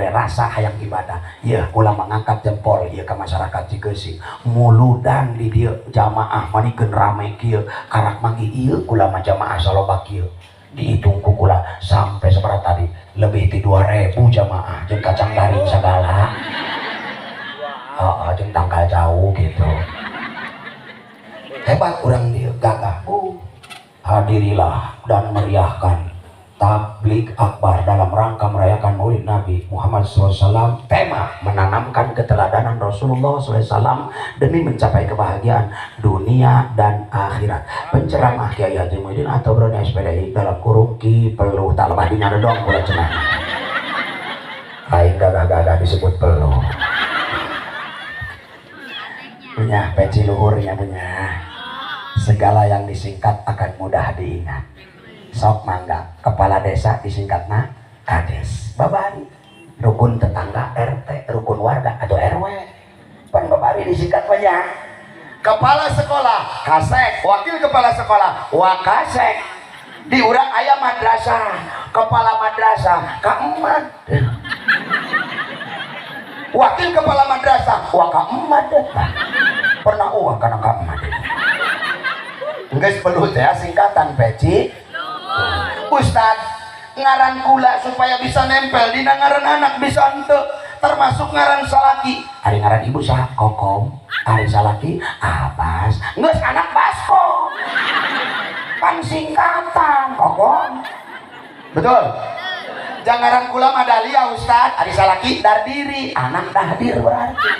rasa hayang ibadah. Yeuh kula mangangkat jempol ieu ka masyarakat Cikeusik. Muludan di dieu jamaah manikeun rame kieu, karak manggih ieu kula mah jamaah saloba kieu. Dihitung ku kula sampai sabaraha tadi lebih ti 2000 jamaah jeung kacang garing sagala. Heeh, jeung tangkal jauh gitu. Hebat orang dia gagah. Hadirilah dan meriahkan tabligh akbar dalam rangka merayakan Maulid Nabi Muhammad SAW. Tema menanamkan keteladanan Rasulullah SAW demi mencapai kebahagiaan dunia dan akhirat. Penceramah Kiai Haji Muhyiddin atau Brony SPDI dalam kurung ki peluh tak lebah dinya dong kula cenah. Aing gagah-gagah disebut peluh. Punya peci luhurnya punya. Segala yang disingkat akan mudah diingat. Sok mangga kepala desa disingkatna kades, babari rukun tetangga RT, rukun warga atau RW. Pan babari disingkat banyak. Kepala sekolah kasek, wakil kepala sekolah wakasek. Di urang aya madrasah, kepala madrasah kaemad. Wakil kepala madrasah wakaemad. Pernah uang kana kaemad. Geus perlu teh singkatan peci. Ustad ngaran kula supaya bisa nempel dina ngaran anak bisa henteu, termasuk ngaran salaki. Ari ngaran ibu saha? Kokom. Ari salaki Abbas. Geus anak Baskom. Pan singkatan Kokom. Betul? Jangan ngaran kula mah Dahlia Ustad, ari salaki Dardiri, anak Dahdir berarti.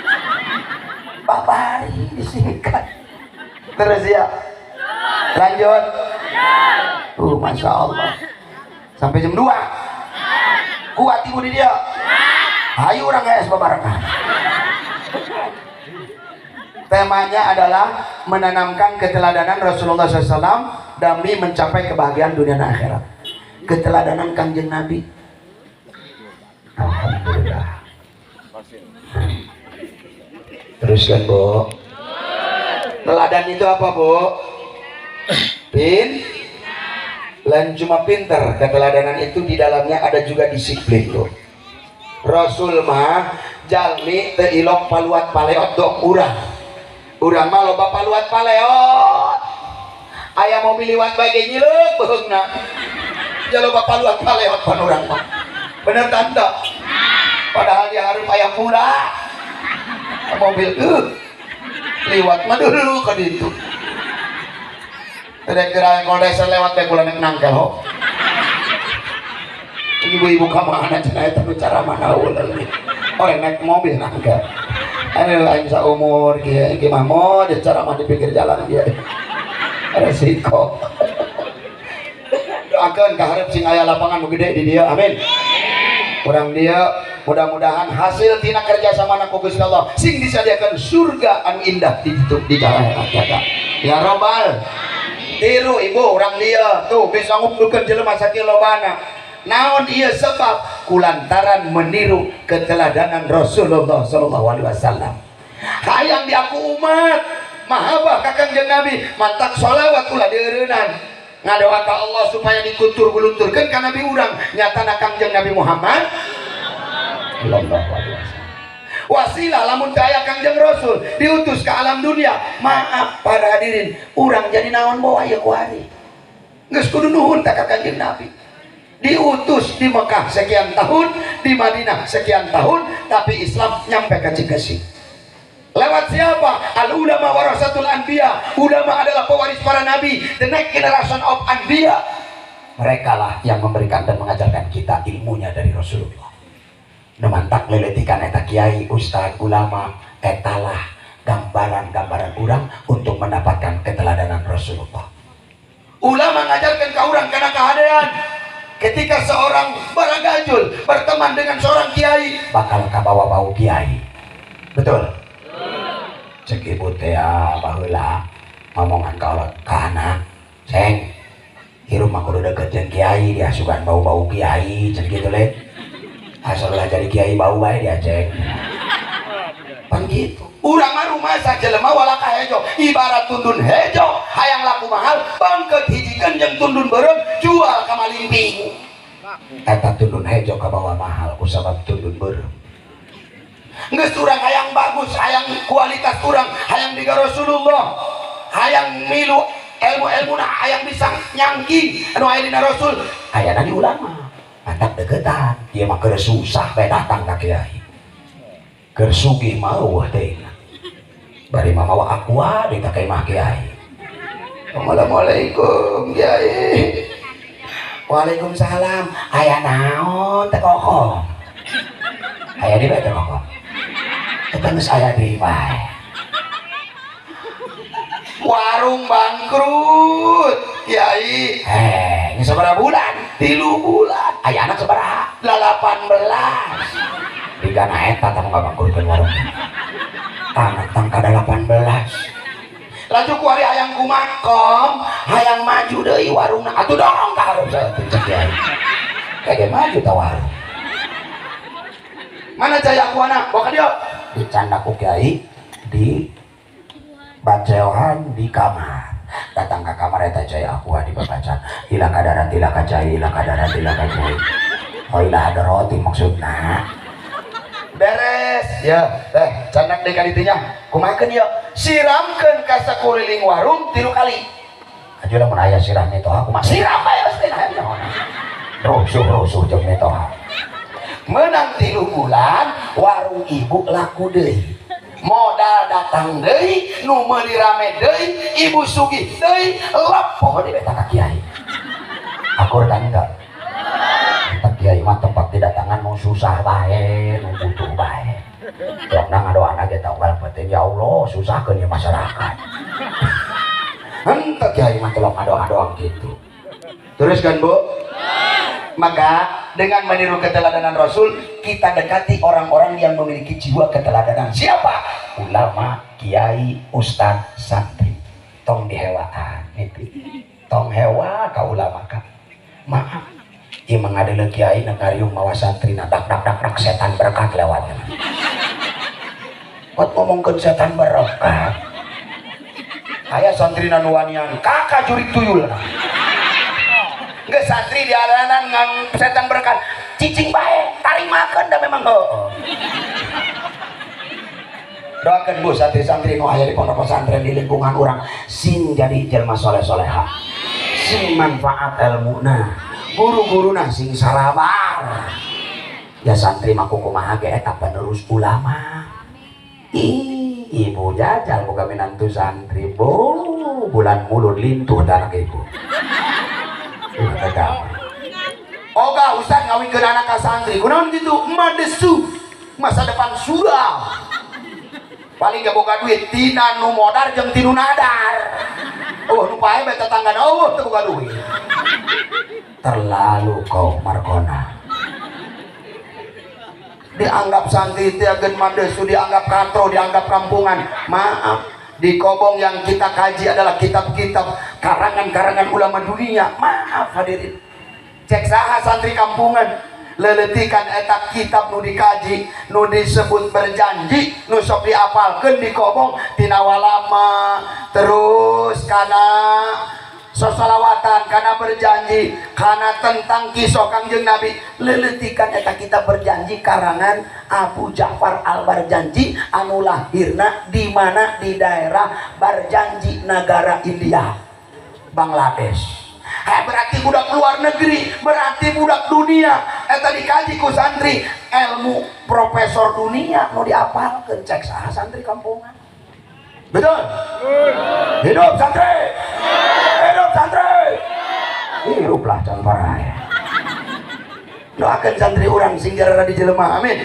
Babari disingkat. Terus ya. Lanjut. Masya Allah. Sampai jam 2. Kuat ibu di dia. Ayo orang guys babarengan. Temanya adalah menanamkan keteladanan Rasulullah SAW demi mencapai kebahagiaan dunia dan akhirat. Keteladanan Kangjeng Nabi. Alhamdulillah. Teruskan Bu. Teladan itu apa Bu? Pin? Lain cuma pinter, keteladanan itu di dalamnya ada juga disiplin tuh. Rasul mah jalmi teu ilok paluat paleot dok urang. Urang mah loba paluat paleot. Aya mobil liwat bae ge nyileuk beuheungna. Jaloba paluan palewat pan urang mah. Bener tante? Padahal dia harus payah pula. Mobil liwat mah dulu ke ditu. Kira-kira yang kalau lewat bae kula nek nangkel ho. Ibu-ibu ka mana cenah eta nu cara mana ulah. Oh naik mobil nangkel. Aduh aing saumur kieu Ki Mahmud cara mah di pinggir jalan kieu. Resiko. Doakeun ka hareup sing aya lapangan nu gede di dieu. Amin. Urang dieu mudah-mudahan hasil tina kerja sama ku Gusti Allah sing disadiakeun surga anu indah di ditu di jalan akhirat. Ya robbal. Tiru ibu urang dieu tuh bisa ngumpulkeun jelema sakieu lobana. Naon ieu sebab kulantaran meniru keteladanan Rasulullah sallallahu alaihi wasallam. Hayang diaku umat mahabbah ka Kangjeng Nabi, mantak sholawat ulah dieureunnan. Ngadoa ka Allah supaya dikuntur-gulunturkeun ka Nabi urang, nyatana Kangjeng Nabi Muhammad sallallahu alaihi wasallam. Wasilah lamun teu aya Kangjeng Rasul diutus ke alam dunia, maaf para hadirin, urang jadi naon bawa ieu ku hari. Geus kudu nuhun ka Kangjeng Nabi. Diutus di Mekah sekian tahun, di Madinah sekian tahun, tapi Islam nyampe ke Cikesik. Lewat siapa? Al ulama warasatul anbiya. Ulama adalah pewaris para nabi, the next generation of anbiya. Mereka lah yang memberikan dan mengajarkan kita ilmunya dari Rasulullah. Nemantak leletikan eta kiai, ustad, ulama, etalah gambaran-gambaran urang untuk mendapatkan keteladanan Rasulullah. Ulama ngajarkan ke urang karena kehadean. Ketika seorang baragajul berteman dengan seorang kiai, bakal kabawa bau kiai. Betul? Cek ibu teh baheula ngomongan ka ka anak, "Seng, hirup mah kudu deket jeung kiai, diasukan bau-bau kiai," cek gitu le. Asal lah jadi kiai bau bae dia ceng. Pan gitu. Urang mah rumasa jelema walaka hejo, ibarat tundun hejo, hayang laku mahal, bangkeut hijikeun jeung tundun beureum, jual ka malimping. Eta tundun hejo kabawa mahal kusabab tundun beureum. Geus urang hayang bagus, hayang kualitas urang, hayang diga Rasulullah, hayang milu ilmu-ilmuna, hayang bisa nyangking anu aya dina Rasul, ayana di ulama. Mantap deketan, ieu mah keur susah bae datang ka kiai. Keur sugih mah eueuh teuing. Bari mah mawa aqua di ka imah kiai. Assalamualaikum kiai. Waalaikumsalam. Aya naon teh kokom? Aya di bae teh kokom. Eta geus aya di bae. Warung bangkrut kiai. Ini sabaraha bulan? 3 bulan. Aya anak sabaraha? 18. Digana eta tah ngabangkrutkeun warung. Anak tangka 18. Laju ku ari hayang kumakom, hayang maju deui warungna. Atuh dorong ka hareup saeutik cek kiai. Kage maju ta warung. Mana cai aku anak? Bawa ka dieu. Dicanda ku kiai di baceohan di kamar. Datang ke kamar eta cai aku di babacan. Ila kadarat ila kacai, ila kadarat ila kacai. Oh ila hadaroti maksudna. Beres ya teh candak deui ka ditunya. Kumahakeun ieu? Siramkeun ka sakuliling warung 3 kali. Aju lamun aya sirah mitoha kumaha? Siram bae geus teh naon. Rusuh-rusuh jeung mitoha. Menang 3 bulan warung ibu laku deui. Modal datang deui, nu meuli rame deui, ibu sugih deui, lepoh di beta ka kiai. Akur kan enggak? Tempat kiai mah tempat didatangan mau susah bae, nu butuh bae. Lokna ngadoana ge tanggal penting ya Allah, susahkeun ieu masyarakat. Henteu kiai mah telok ngadoa-doa gitu. Terus kan, Bu? Maka dengan meniru keteladanan Rasul, kita dekati orang-orang yang memiliki jiwa keteladanan. Siapa? Ulama, kiai, ustad, santri. Tong dihewaan itu. Tong hewa ka ulama ka. Maaf, ieu mah ngadeuleu kiai na ngariung mawa santri na dak dak dak dak setan berkat lewatnya. Buat ngomongkeun setan berkat. Aya santri na nu wanian kakak jurik tuyul. Nggak santri di aranan ngan setan berkat cicing bae taring makan dah memang heueuh. Doakan bu santri-santri nu aya di pondok pesantren di lingkungan urang sing jadi jelma soleh-soleha, sing manfaat ilmuna, guru-guruna sing salabar. Ya santri mah kumaha ge eta penerus ulama. Ih, ibu jajal boga minantu santri, bu bulan mulud lintuh anak ibu. Oga ustaz ngawinkeun anak ka santri, kunaon kitu? Madesu masa depan suram. Paling gak boga duit tina nu modar jeung tinu nadar. Oh nu pae bae tetanggana eueuh teu boga duit. Terlalu kau Markona. Dianggap santri teh ageun madesu, dianggap katro, dianggap kampungan. Maaf, di Kobong yang kita kaji adalah kitab-kitab karangan-karangan ulama dunia. Maaf hadirin, cek saha santri kampungan? Leletikan eta kitab nu dikaji, nu disebut berjanji, nu sok diapalkeun di Kobong tina walama, terus kana sosalawatan, kana berjanji, kana tentang kisah Kangjeng Nabi. Leletikan eta kitab berjanji karangan Abu Ja'far Al-Barjanji anu lahirna di mana? Di daerah Barjanji, negara India, Bangladesh. Berarti budak luar negeri, berarti budak dunia. Eta dikaji ku santri ilmu profesor dunia nu diapalkeun. Cek saha santri kampungan? Betul? Hidup santri! Hidup santri! Hiruplah can paraya. Doakan santri urang sing jarara di jelema, amin.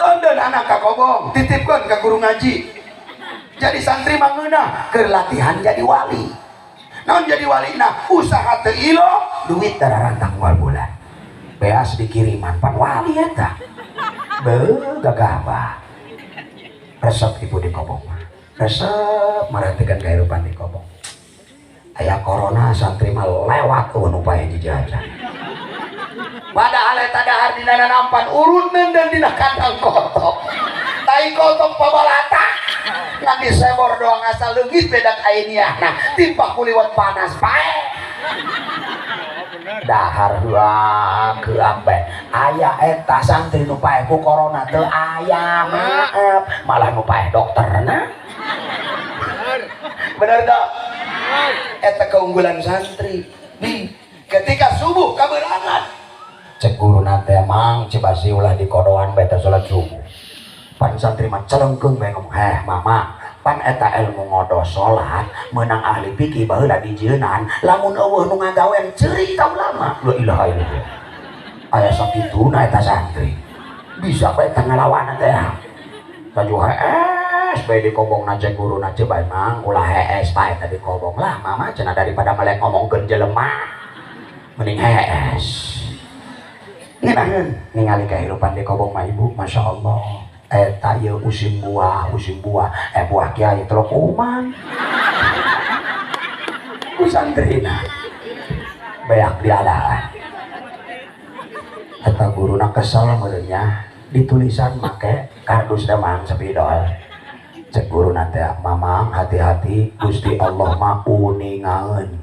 Kondeun anak ka Kobong, titipkeun ka guru ngaji. Jadi santri mah ngeunah keur latihan jadi wali. Naon jadi wali? Nah, usaha teu ilo, duit dararantang moal bulan. Beas dikiriman pan wali eta. Beuh gagah. Resep ibu di Kobong mah. Resep merhatikan kehidupan di Kobong. Aya corona santri mah lewat eueuh nu pae dijajan. Padahal eta dahar dina nampan urut dan dina kandang kotok. Tai kotok pabalata. Ngan disebor doang asal leungit bedak ainiah. Nah, timpah kuliwat panas pae. Dahar heuak heuak bae. Aya eta santri nu pae ku corona teu aya, maaf, malah nu pae dokterna. Bener tak? Eta keunggulan santri. Nih, ketika subuh kaberangan. Cek guruna teh mang cibasi ulah di kodoan bae teh salat subuh. Pan santri mah celengkeung bae ngomong, "Heh mama, pan eta ilmu ngodo salat meunang ahli fikih baheula dijieunaan, lamun eueuh nu ngagawean ceurik ta ulama." La ilaha illallah. Aya sakituna eta santri. Bisa bae teh ngalawan teh. Baju hees bae di Kobong cek guruna ceu bae mang ulah hees bae teh di Kobong lah mama cenah daripada melek ngomongkeun jelema. Mending hees. Ngeunaheun ningali kehidupan di Kobong mah ibu, Masya Allah. Eta ieu musim buah, buah kiai telok uman. Ku santrina beak dialaan. Eta guruna kesel meureunnya ditulisan make kardus demang sepidol. Cek guruna teh, "Mamang hati-hati Gusti Allah mah uningaeun."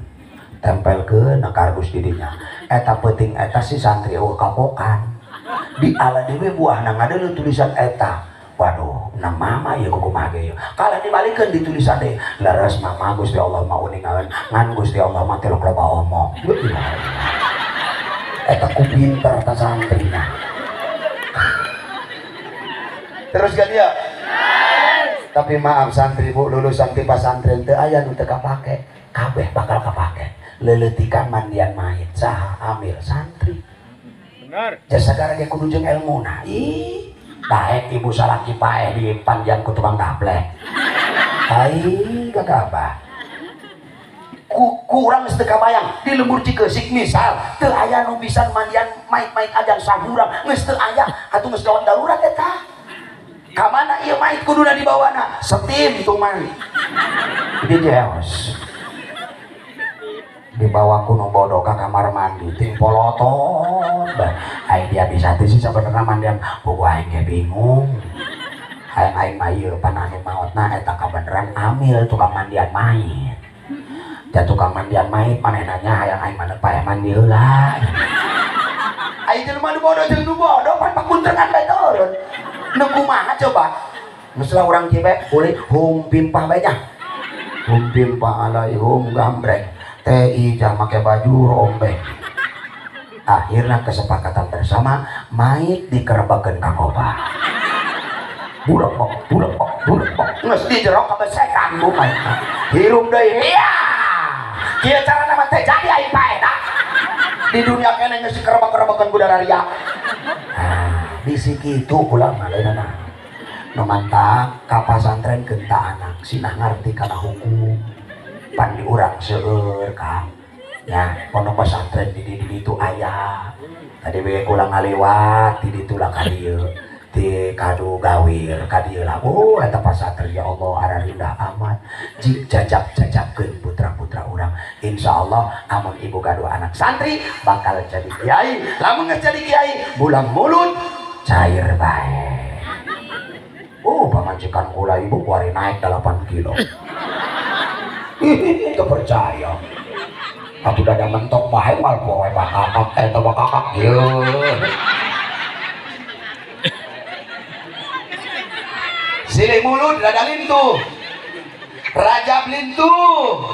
Tempelkeun na kardus di dinya. Eta peuting eta si santri eueuh kapokan. Di ala dewe buahna ngadeuleu tulisan eta. Waduh, na mama ieu kumaha ge ieu. Kalah dibalikeun di tulisan deui. Leres mama Gusti Allah mah uningaeun, ngan Gusti Allah mah tilok loba omong. Eta ku pinter ta santrina. Terus kan ya? Tapi maaf santri bu, lulusan ti pasantren teu aya nu teu kapake. Kabeh bakal kapake. Leleutikan mandian mayit saha amil santri. Benar. Jasa gara ge kudu jeung elmuna. Ih, daek ibu salaki paeh di panjang ku tukang gaplek. Ai gagabah. Ku urang geus teu kabayang di lembur Cikeusik misal teu aya nu bisa mandian mait-mait ajan sahurang geus teu aya atuh geus gawat darurat eta. Ka mana ieu mait kuduna dibawana? Setim tuman. Di jeos. Dibawa ku nu bodoh ka kamar mandi ting polotot. Ai dia bisa teh sih sabenerna mandian buku aing ge bingung. Hayang aing mah ieu pan anu maotna eta kabeneran amil tukang mandian mait. Da tukang mandian mait manehna nya hayang aing mah paeh mandi heula. Ai jelema nu bodoh jeung nu bodoh pan pakuntrengan bae turun. Nu kumaha coba? Geus lah urang kieu bae kulit hum pimpah bae nya. Hum pimpah alaihum gambreng. TI jam make baju rombeng. Akhirnya kesepakatan bersama mait dikerebekeun ka koba. Budak bok, budak bok, budak bok. Geus di jero kabesekan bu mait. Hirup deui. Iya. Kieu carana mah teh jadi aing paeh. Di dunia kene geus dikerebek-kerebekeun ku dararia. Nah, bisi kitu kula mah lainna. Nu mantap ka pasantren keun ta anak sinah ngarti kana hukum. Pan di urang seueur Kang. Ya, pondok pesantren di ditu aya. Tadi we kula ngaliwat di ditu lah ka dieu. Di kadu gawir ka dieu lah. Oh, eta pesantren ya Allah ararindah amat. Jik jajab-jajabkeun putra-putra urang. Insyaallah amun ibu gaduh anak santri bakal jadi kiai. Lamun geus jadi kiai, bulan mulut cair bae. Oh, pamajikan kula ibu kuari naik 8 kilo. Ih, percaya. Aku udah ada mentok bae mal poe bakakak eta bakakak ieu. Silih mulut rada lintuh. Rajab lintuh.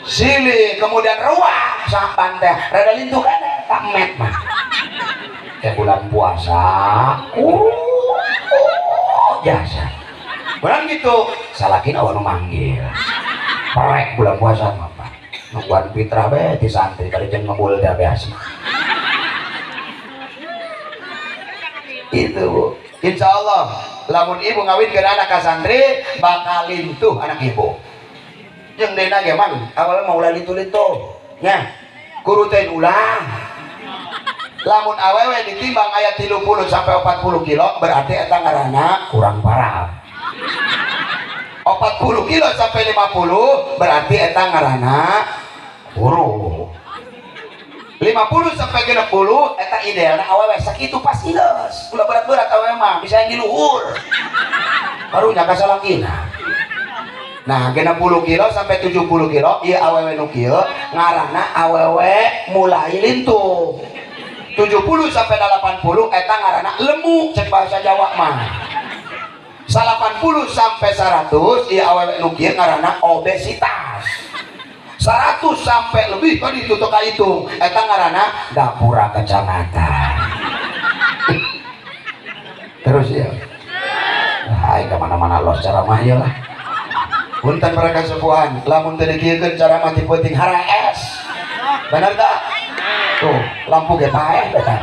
Silih kemudian ruah saban teh rada lintuh kan tak met mah. Kayak bulan puasa. Biasa. Bulan gitu, salakin awal manggil. Perek bulan puasa mah Pak. Nungguan fitrah bae di santri kali jeung ngebul teh biasa. Itu Bu. Insyaallah lamun ibu ngawinkeun anak ka santri bakal lintuh anak ibu. Jeung deuna ge mang awalna mah ulah lintuh-lintuh. Nya. Guru teh ulah. Lamun awewe ditimbang aya 30 sampai 40 kilo berarti eta ngaranna kurang parah. 40 kilo sampai 50 berarti eta ngaranna kurang. 50 sampai 60 eta idealna awewe sakitu pas ileus. Ulah berat-berat awewe mah bisa yang di luhur. Baru nya kasalakina. Nah, 60 kilo sampai 70 kilo ieu awewe nu kieu ngaranna awewe mulai lintuh. 70 sampai 80 eta ngaranna lemu cek bahasa Jawa mah. 80 sampai 100 ieu awewe nu kieu ngaranna obesitas. 100 sampai lebih tadi tutup ka hitung eta ngaranna gapura kecamatan. Terus ya. Hai ke mana-mana los ceramah ieu lah. Punten mereka sepuhan, lamun teu dikieukeun ceramah ti peuting haraes. Bener tak? Tuh, lampu ge paeh eta.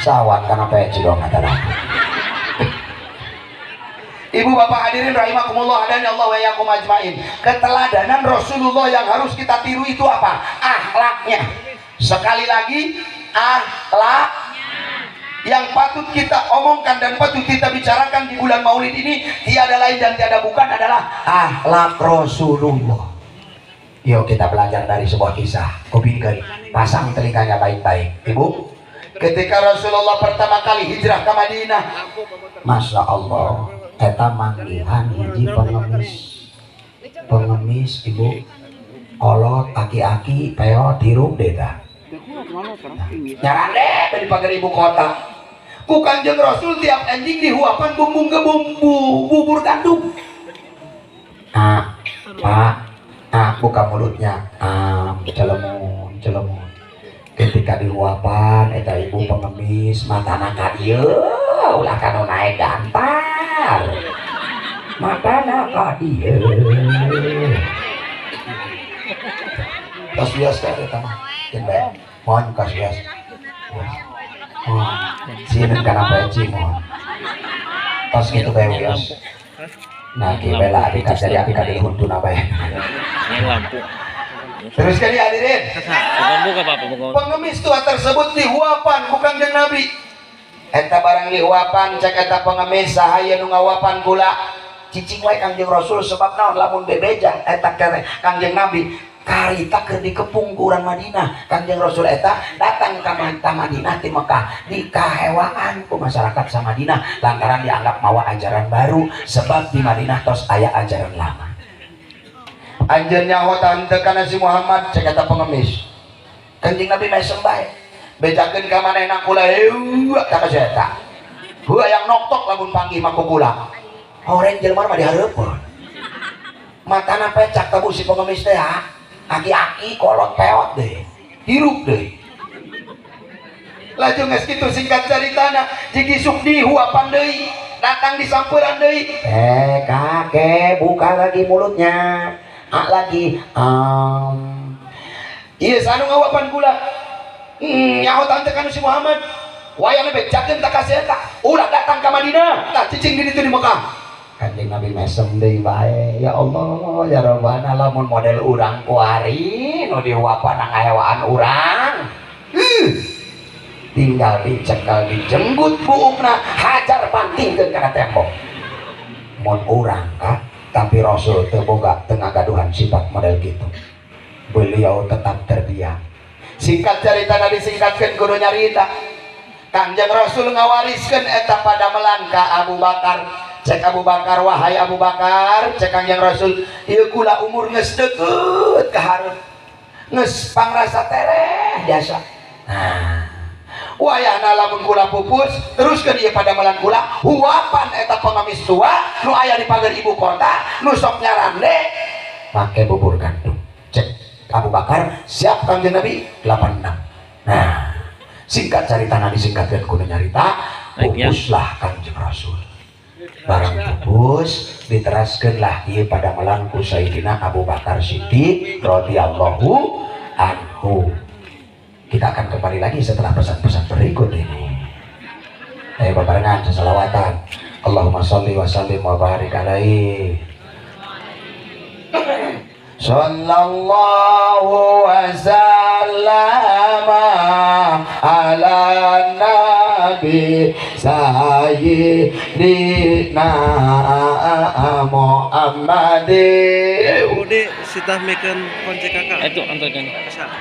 Sawan kana peci dong kata lampu. Ibu bapak hadirin rahimakumullah dan Allah wa iyyakum ajmain. Keteladanan Rasulullah yang harus kita tiru itu apa? Akhlaknya. Sekali lagi, akhlak yang patut kita omongkan dan patut kita bicarakan di bulan Maulid ini tiada lain dan tiada bukan adalah akhlak Rasulullah. Yuk kita belajar dari sebuah kisah. Kupingkeun, pasang telinganya baik-baik. Ibu, ketika Rasulullah pertama kali hijrah ke Madinah, Masya Allah, eta manggihan hiji pengemis. Pengemis ibu, kolot, aki-aki, peot, hirup deh ta. Nyarande dari pagar ibu kota. Ku Kanjeng Rasul tiap enjing dihuapan bumbung gebumbu bubur gandum. Ah, Pak, ah, buka mulutnya. Ah, celemun, celemun. Ketika dihuapan eta ibu pengemis matana ka dieu ulah kanu naik gantar. Matana ka dieu. Tos biasa eta mah. Keun bae. Mohon kos biasa. Oh, sieun kana peci mohon. Tos kitu bae wios. Nah, kieu bae lah abi ka jadi abi ka dihuntuna bae. Lampu. Terus kali hadirin. Pengemis tua tersebut dihuapan ku Kangjeng Nabi. Eta barang dihuapan cek eta pengemis saha nu ngahuapan kula. Cicing wae Kangjeng Rasul sebab naon lamun bebeja eta Kangjeng Nabi karita keur dikepung ku urang Madinah. Kangjeng Rasul eta datang ka Madinah ti Mekah dikahewaan ku masyarakat sa Madinah lantaran dianggap mawa ajaran baru sebab di Madinah tos aya ajaran lama. Anjeun nyaho tante kana si Muhammad cek eta pengemis. Kanjeng Nabi mesem bae. Bejakeun ka manehna kula heueuh ka si eta. Heuh yang noktok lamun panggih mah ku kula. Horeng jelema mah dihareupeun. Matana pecak tabu si pengemis teh ha. Aki-aki kolot peot deh. Hirup deh. Laju geus kitu singkat caritana jig isuk dihuapan deui, datang disamperan deui. Kakek buka lagi mulutnya. A lagi. Ieu sanu ngahuapan kula. Nyaho tante kanu si Muhammad. Wayangna bejakeun ta ka si eta. Ulah datang ka Madinah, tah cicing di ditu di Mekah. Kanjeng Nabi mesem deui bae. Ya Allah, ya Rabbana lamun model urang kuari nu dihuapan ngahewaan urang. Tinggal dicekal dijenggut buukna, hajar pantingkeun kana tembok. Mun urang kah? Tapi Rasul teu boga teu ngagaduhan sifat model gitu. Beliau tetap terdiam. Singkat cerita tadi singkatkeun kudu nyarita. Kanjeng Rasul ngawariskeun eta padamelan ka Abu Bakar. Cek Abu Bakar, wahai Abu Bakar, cek Kanjeng Rasul, ieu kula umur geus deukeut ka hareup. Geus pangrasa tereh jasa. Nah, wayahna lamun kula pupus, teruskeun ieu padamelan kula, huapan eta pengemis tua nu aya di pagar ibu kota, nu sok nyarande make bubur gandum. Cek Abu Bakar, siap Kanjeng Nabi 86. Nah, singkat carita nadi singkatkeun kudu nyarita, pupuslah Kanjeng Rasul. Barang pupus diteraskeunlah ieu padamelan ku Sayyidina Abu Bakar Siddiq radhiyallahu anhu. Kita akan kembali lagi setelah pesan-pesan berikut ini. Ayo barengan selawatan. Allahumma sholli wa sallim wa barik alaihi. Sallallahu wasallama ala nabi sayyidina Muhammadin. Ude sitah mekeun konce kakak. Itu antarkan.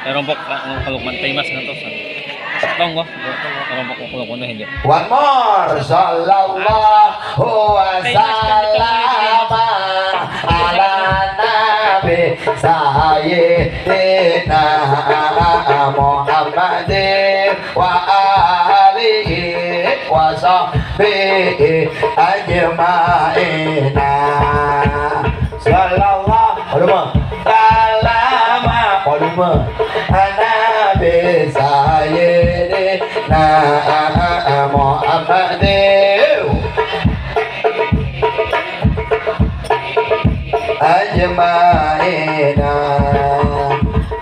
Rompok kalau mantai mas ngantosan. Tonggo, rompok kalau kono hejo. One more. Sallallahu wasallama ala nabi sayyidina Muhammadin wa alihi wa sahbihi ajma'ina. Sallallahu alaihi wasallam nabi sayyidina Muhammadin ajma'ina.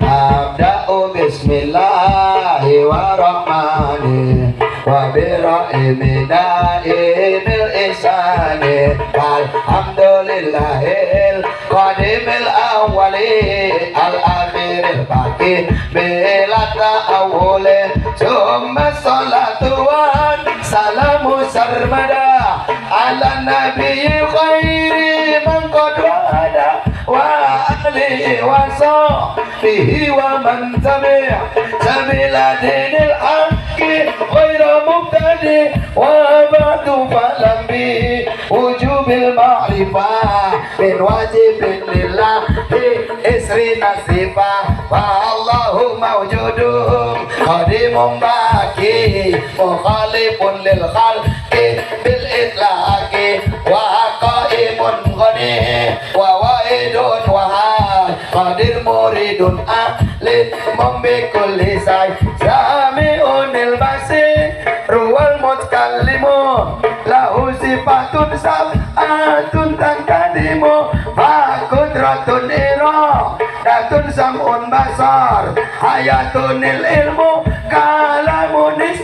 Abda'u bismillahirrahmanirrahim wa birrahimi daimil ihsani alhamdulillahil qadimil awwali al akhiril baqi bila ta'awuli summa salatu wa salamu sarmada ala nabiyyi khairi man qad wada wa ahlihi wa sahbihi wa man tabi'a sabila dinil haqqi ghaira mubtadi wa ba'du fa'lam bi wujubil ma'rifah min wajibin lillahi isri nasifah wa Allahu mawjudun qadimun baqi mukhalifun lil khalqi bil itlaqi wa qaimun ghani wa wahidun wahad qadir muridun ahli mumbikulli say sami'unil basir ruwal mutkallimu lahu sifatun sab'atun taqdimu fa qudratun iradatun sam'un basar hayatunil ilmu kalamunis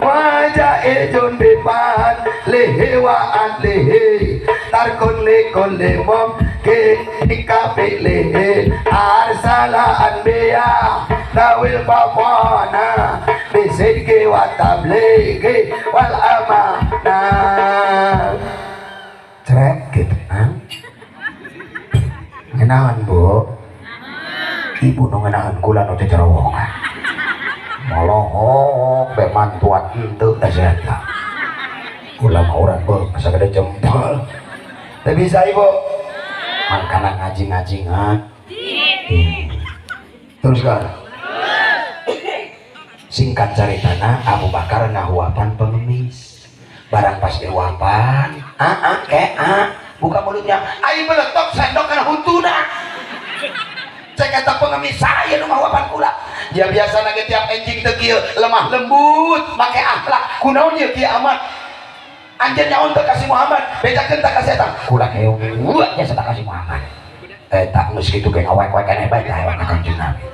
wajaizun bifan lihi wa adlihi tarkun likulli mumkin kafi'lihi arsala anbiya tawil fafana bisidqi wa tablighi wal amanah. Cerek gitu. Ngenahan bu, ibu nu ngenahan kula nu teh cerowongan molohok be mantuan henteu da eta kula mah urang beuh sagede jempol teu bisa ibu mangkana ngaji-ngaji ngaji terus kan. Singkat caritana Abu Bakar ngahuapan pengemis. pas diuapan a ke a buka mulutnya ai beletok sendok kana huntuna cek eta pengemis saya nu ngahuapan kula dia biasa nage tiap enjing teu kieu lemah lembut make akhlak kunaon ieu kieu amat anjeun nyaon teu kasih Muhammad bejakeun tah ka setan kula keung nya tah kasih Muhammad eta geus kitu ge ngawek-wek keneh bae tah ka Kanjeng Nabi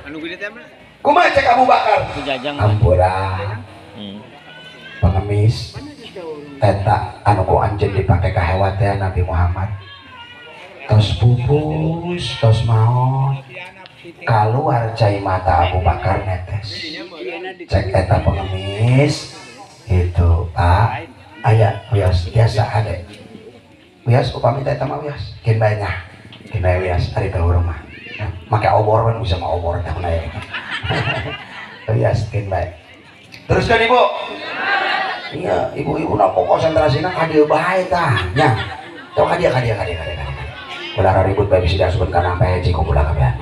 kumaha cek Abu Bakar ampura pengemis eta anu ku anjeun dipake kahewatean Nabi Muhammad tos pupus tos maot kaluar cai mata Abu Bakar netes cek eta pengemis itu Pak aya wios biasa ade wios upami teh mah wios keun bae nya keun bae wios ari teu rumah make obor kan bisa mah obor tah aya wios keun bae teruskan ibu iya ibu-ibu na konsentrasina ka dieu bae tah nya tong ka dieu ka dieu ka dieu ka dieu ulah ribut bae bisi diasupkeun kana sampe hiji ku ulah kabehan.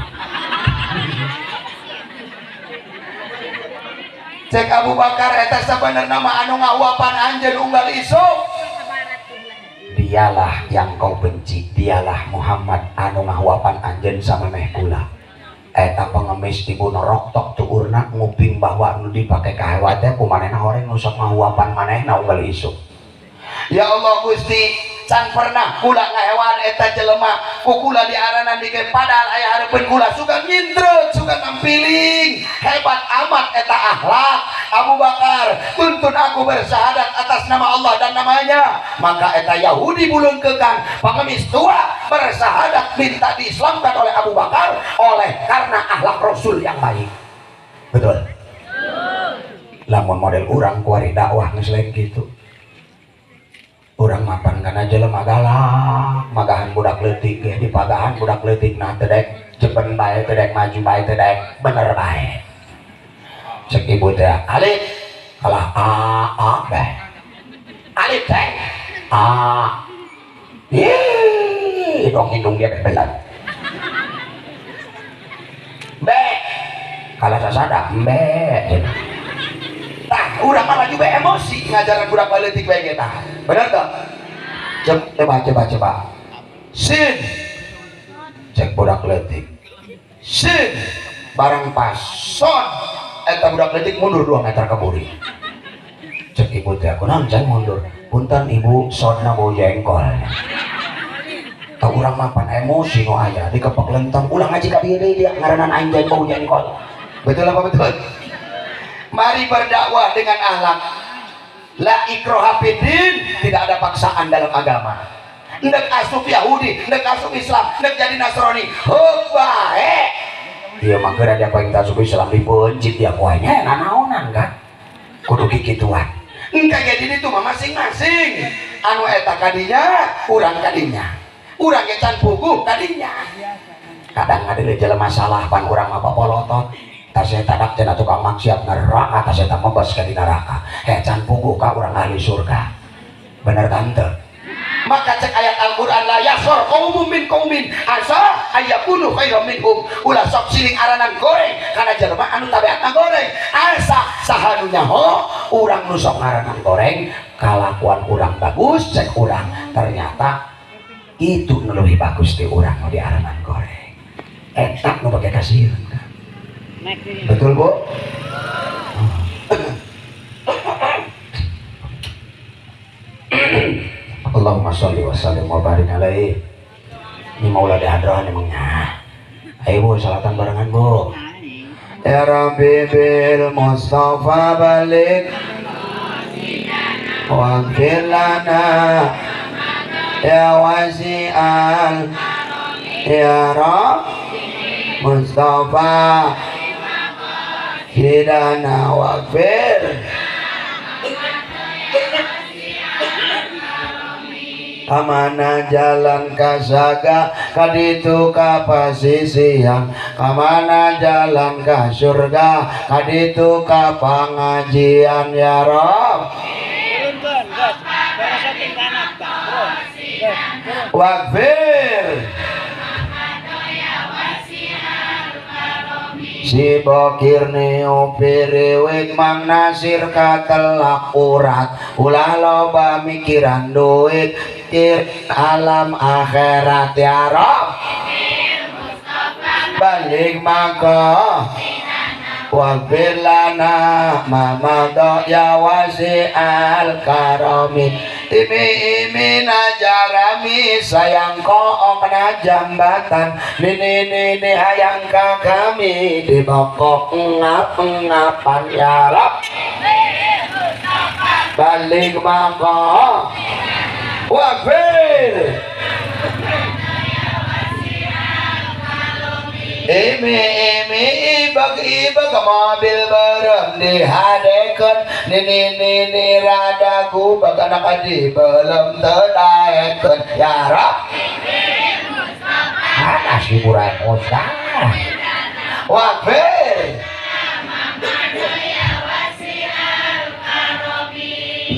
Cek Abu Bakar eta sabenerna mah anu ngahuapan anjeun unggal isuk. Dialah yang kau benci, dialah Muhammad anu ngahuapan anjeun samemeh kula. Eta pengemis ibu norok tok tuurna nguping bahwa nu dipake kahewa teh ku manehna horeng nu sok ngahuapan manehna unggal isuk. Ya Allah Gusti, can pernah kula ngahewan eta jelema ku kula diaranan dike padahal aya hareupeun kula suka ngintreut suka nampiling hebat amat eta akhlak Abu Bakar tuntun aku bersyahadat atas nama Allah dan namanya maka eta Yahudi bulungkeukang pengemis tua bersahadat minta diislamkan oleh Abu Bakar oleh karena akhlak Rasul yang baik. Betul. Lamun model urang kuari dakwah geus lain kitu. Urang mapan kana jelema galak magahan budak leutik ge dipagahan budak leutik nah teu daek jepen bae teu daek maju bae teu daek bener bae cek ibu teh alif kalah a bae alif teh a ih dong indung dia bebelan b kalah sasada b tah urang mah laju bae emosi ngajaran budak leutik bae ge tah. Benar tak? Coba. Sin. Cek budak leutik. Sin. Barang pas son. Eta budak leutik mundur 2 meter ke buri. Cek ibu teh aku naon can mundur. Punten ibu sonna bau jengkol. Tah urang mah pan emosi nu aya dikepak lenteng ulah ngaji ka dieu deui dia ngaranna aing bau jengkol. Betul apa betul? Mari berdakwah dengan akhlak. La ikroha fiddin, tidak ada paksaan dalam agama. Ndek asup Yahudi, ndek asup Islam, ndek jadi Nasrani, heuk bae. Ieu mah keur ada poe asup Islam dipencit dia poe nya nanaonan kan. Kudu kikituan. Engke ge di ditu mah masing-masing. Anu eta kadinya, urang kadinya. Urang ge can puguh kadinya. Kadang ada jelema masalah pan urang mah papolotot. Tas eta dak cenah tukang maksiat neraka, tas eta mebas ka di neraka. Can puguh ka urang ahli surga. Bener tante? Maka cek ayat Al-Qur'an la yasor qaumun min qaumin asa ayyakunu khairan minhum. Ulah sok siling aranan goreng kana jelema anu tabeatna goreng. Asa saha nu nyaho urang nu sok ngaranan goreng, kalakuan urang bagus cek urang ternyata itu nu leuwih bagus ti urang nu diaranan goreng. Eta nu bage kasieun. Betul Bu? Allahumma sholli wa sallim wa barik alaihi. Ini maulah dihadrahan emangnya. Ayo Bu, salatan barengan Bu. Ya Rabbi bil Mustafa balik waghfir lana ya wasi'al ya Rabb Mustafa hidana waghfir kamana jalan ka saga kaditu ka pasisian kamana jalan ka surga kaditu ka pangajian ya Rob waghfir Si Bokir neo perewet Mang Nasir katelak urat ulah loba mikiran duit kir alam akhirat ya Rob balik maka waghfir lana ma madha ya wasi'al karami imi imi najarami sayang kook na jambatan nini nini hayang ka kami di bokok ngap ngapan ya Rob balik maka waghfir imi imi ibag ibag mobil berem dihadekeun nini nini rada gubag anak adi belum tedaekeun ya Rob mana si burai usah waghfir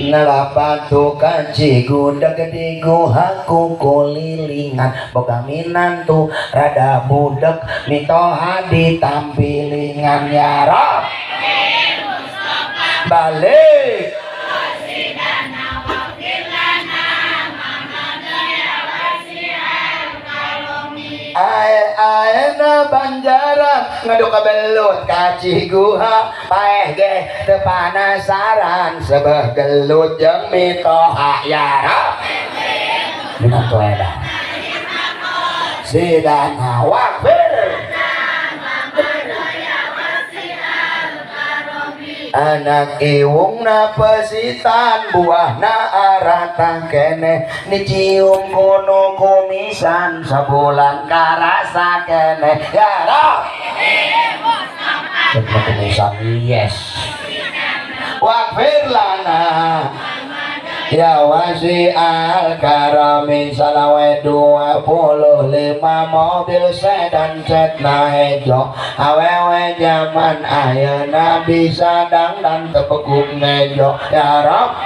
nalapatu kanci gudeg di guhaku kulilingan boga minantu rada budeg mitoha ditampilingan ya Rob balik ae ae na banjaran ngaduk belut kaci guha paeh ge teu panasaran sebeh gelut jeung mitoha ya Rob minantu eta sidana waghfir anak iwungna pesitan buahna arata kene dicium kono kumisan sabulan karasa kene ya Rob kumisan yes waghfir lana ya wasi'al karami salawe 25 mobil sedan cetna hejo awewe jaman ayeuna bisa dangdan tepekuk nejo ya Rob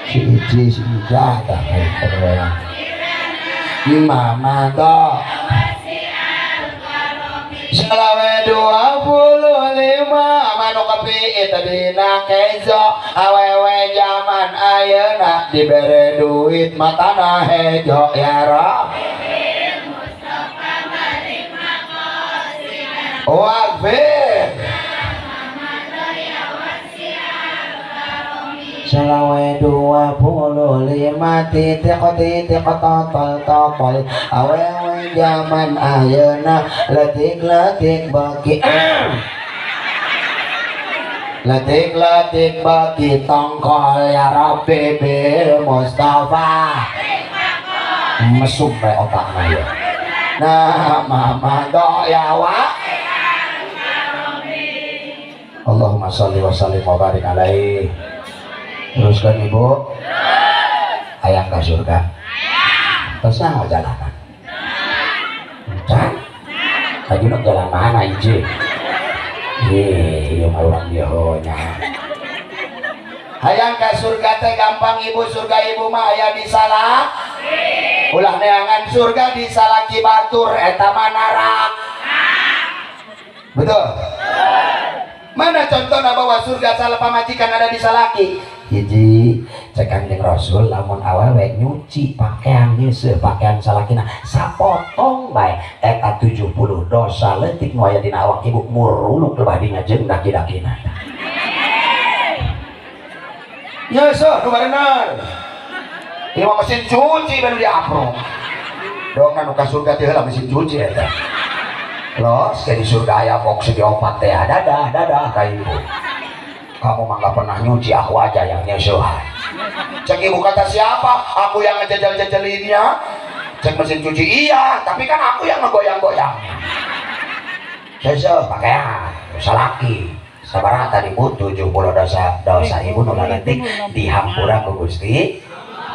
si iji si ijah tah mama to salawe 25 manu kapiit dina kejo awewe jaman ayeuna dibere duit matana hejo ya Rob waghfir salawe 25 titik titik totol topol awewe jaman ayeuna letik letik bagi letik letik bagi tongkol ya Rabbi bil Mustafa mesum bae otakna ya nah mama do ya wa Allahumma sholli wa sallim wa barik alaihi. Teruskan ibu ayang ke surga terus nang jalanan can lagi nak jalan mana ije iya orang dia nya hayang ke surga teh gampang ibu surga ibu mah aya di salah ulah neangan surga di salaki batur eta mah narak betul mana contohna bahwa surga salah pamajikan ada di salaki hiji cek Kanjeng Rasul lamun awewe nyuci pakaian nyeuseuh pakaian salakina sapotong bae eta 70 dosa leutik nu aya dina awak ibu muruluk lebah dinya jeung daki-dakina nyeuseuh nu barenar ieu mah mesin cuci baru diaprong dongna nu ka surga teh heula mesin cuci eta los di surga aya box di opat teh dadah dadah ka ibu kamu mah gak pernah nyuci aku aja yang nyusuhan cek ibu kata siapa aku yang ngejejel-jejelinnya cek mesin cuci iya tapi kan aku yang ngegoyang-goyangnya sesuh pakaian salaki sabarata tadi bu 70 dosa dosa ibu nu laletik dihampura ku Gusti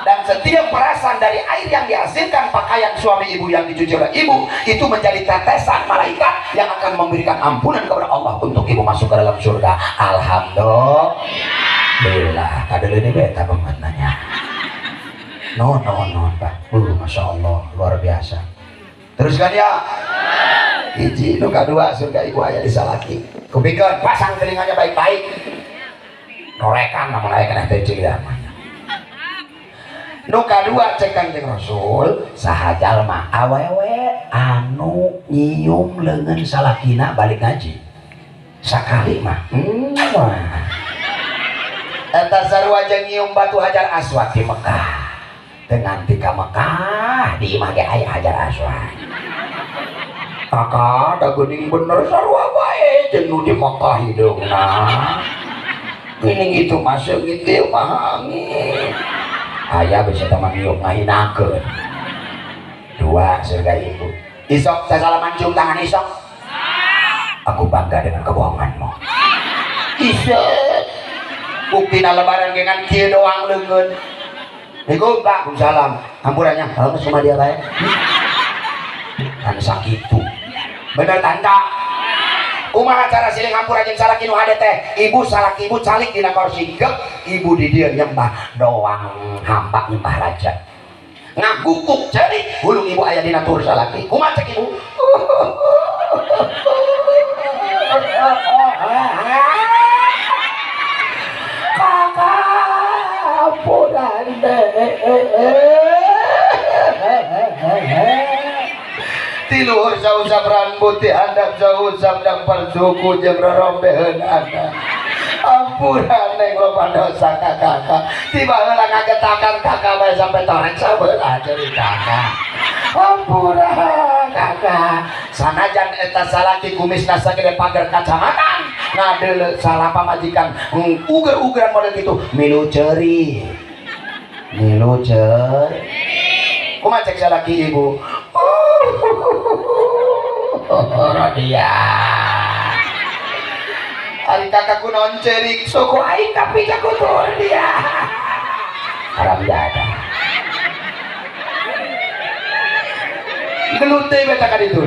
dan setiap perasan dari air yang dihasilkan pakaian suami ibu yang dicuci oleh ibu itu menjadi tetesan malaikat yang akan memberikan ampunan kepada Allah untuk ibu masuk ke dalam surga. Alhamdulillah. Kadel ini beta banget nanya. No no no Pak. Masya Allah luar biasa. Teruskan ya. Hiji Hiji nu kadua surga ibu aya di salaki. Kupikeun pasang telinganya baik-baik. Norekan lamun aya kana teh ceuli mah. Nu kadua cek Kangjeng Rasul saha jalma awewe anu nyium leungeun salakina balik ngaji. Sakali mah. Eta sarua jeung nyium batu Hajar Aswad di Mekah. Teu nganti ka Mekah di imah ge aya Hajar Aswad. Kakak da geuning bener sarua bae jeung nu di Mekah hideungna. Geuning itu mah seungit ieu mah angin. Aya bisa teman nyium ngahinakeun. Dua surga ibu. Isok sasalaman cium tangan isok. Aku bangga dengan kebohonganmu. Isok. Buktina lebaran gengan kieu doang leungeun. Niku Pak, salam. Hampurannya, kalau sama dia bae. Kan sakitu. Bener tanda. Kumaha cara siling hampura jeung salaki nu hade teh? Ibu salaki ibu calik dina kursi geuk, ibu di dieu nyembah doang hamba nyembah raja. Ngagukuk ceurik hulung ibu aya dina tur salaki. Kumaha cek ibu? Kakak ampunan teh. Tiluhur sausap rambut dihandap sausap dampar suku jeung rorombeheun ana. Ampuran neng loba dosa ka kakak. Tiba heula ngagetakan kakak bae sampe torek sabelah ceuri kakak. Ampura kakak. Sanajan eta salaki kumisna sagede pager kacamatan ngadeuleu salah pamajikan uger-ugeran model kitu milu ceuri. Milu ceuri. Kumaha cek salaki ibu? Rodia. Ari kakak kunaon cerik suku aing tapi jago dia. Haram jadah. Gelut teh beta ka ditu.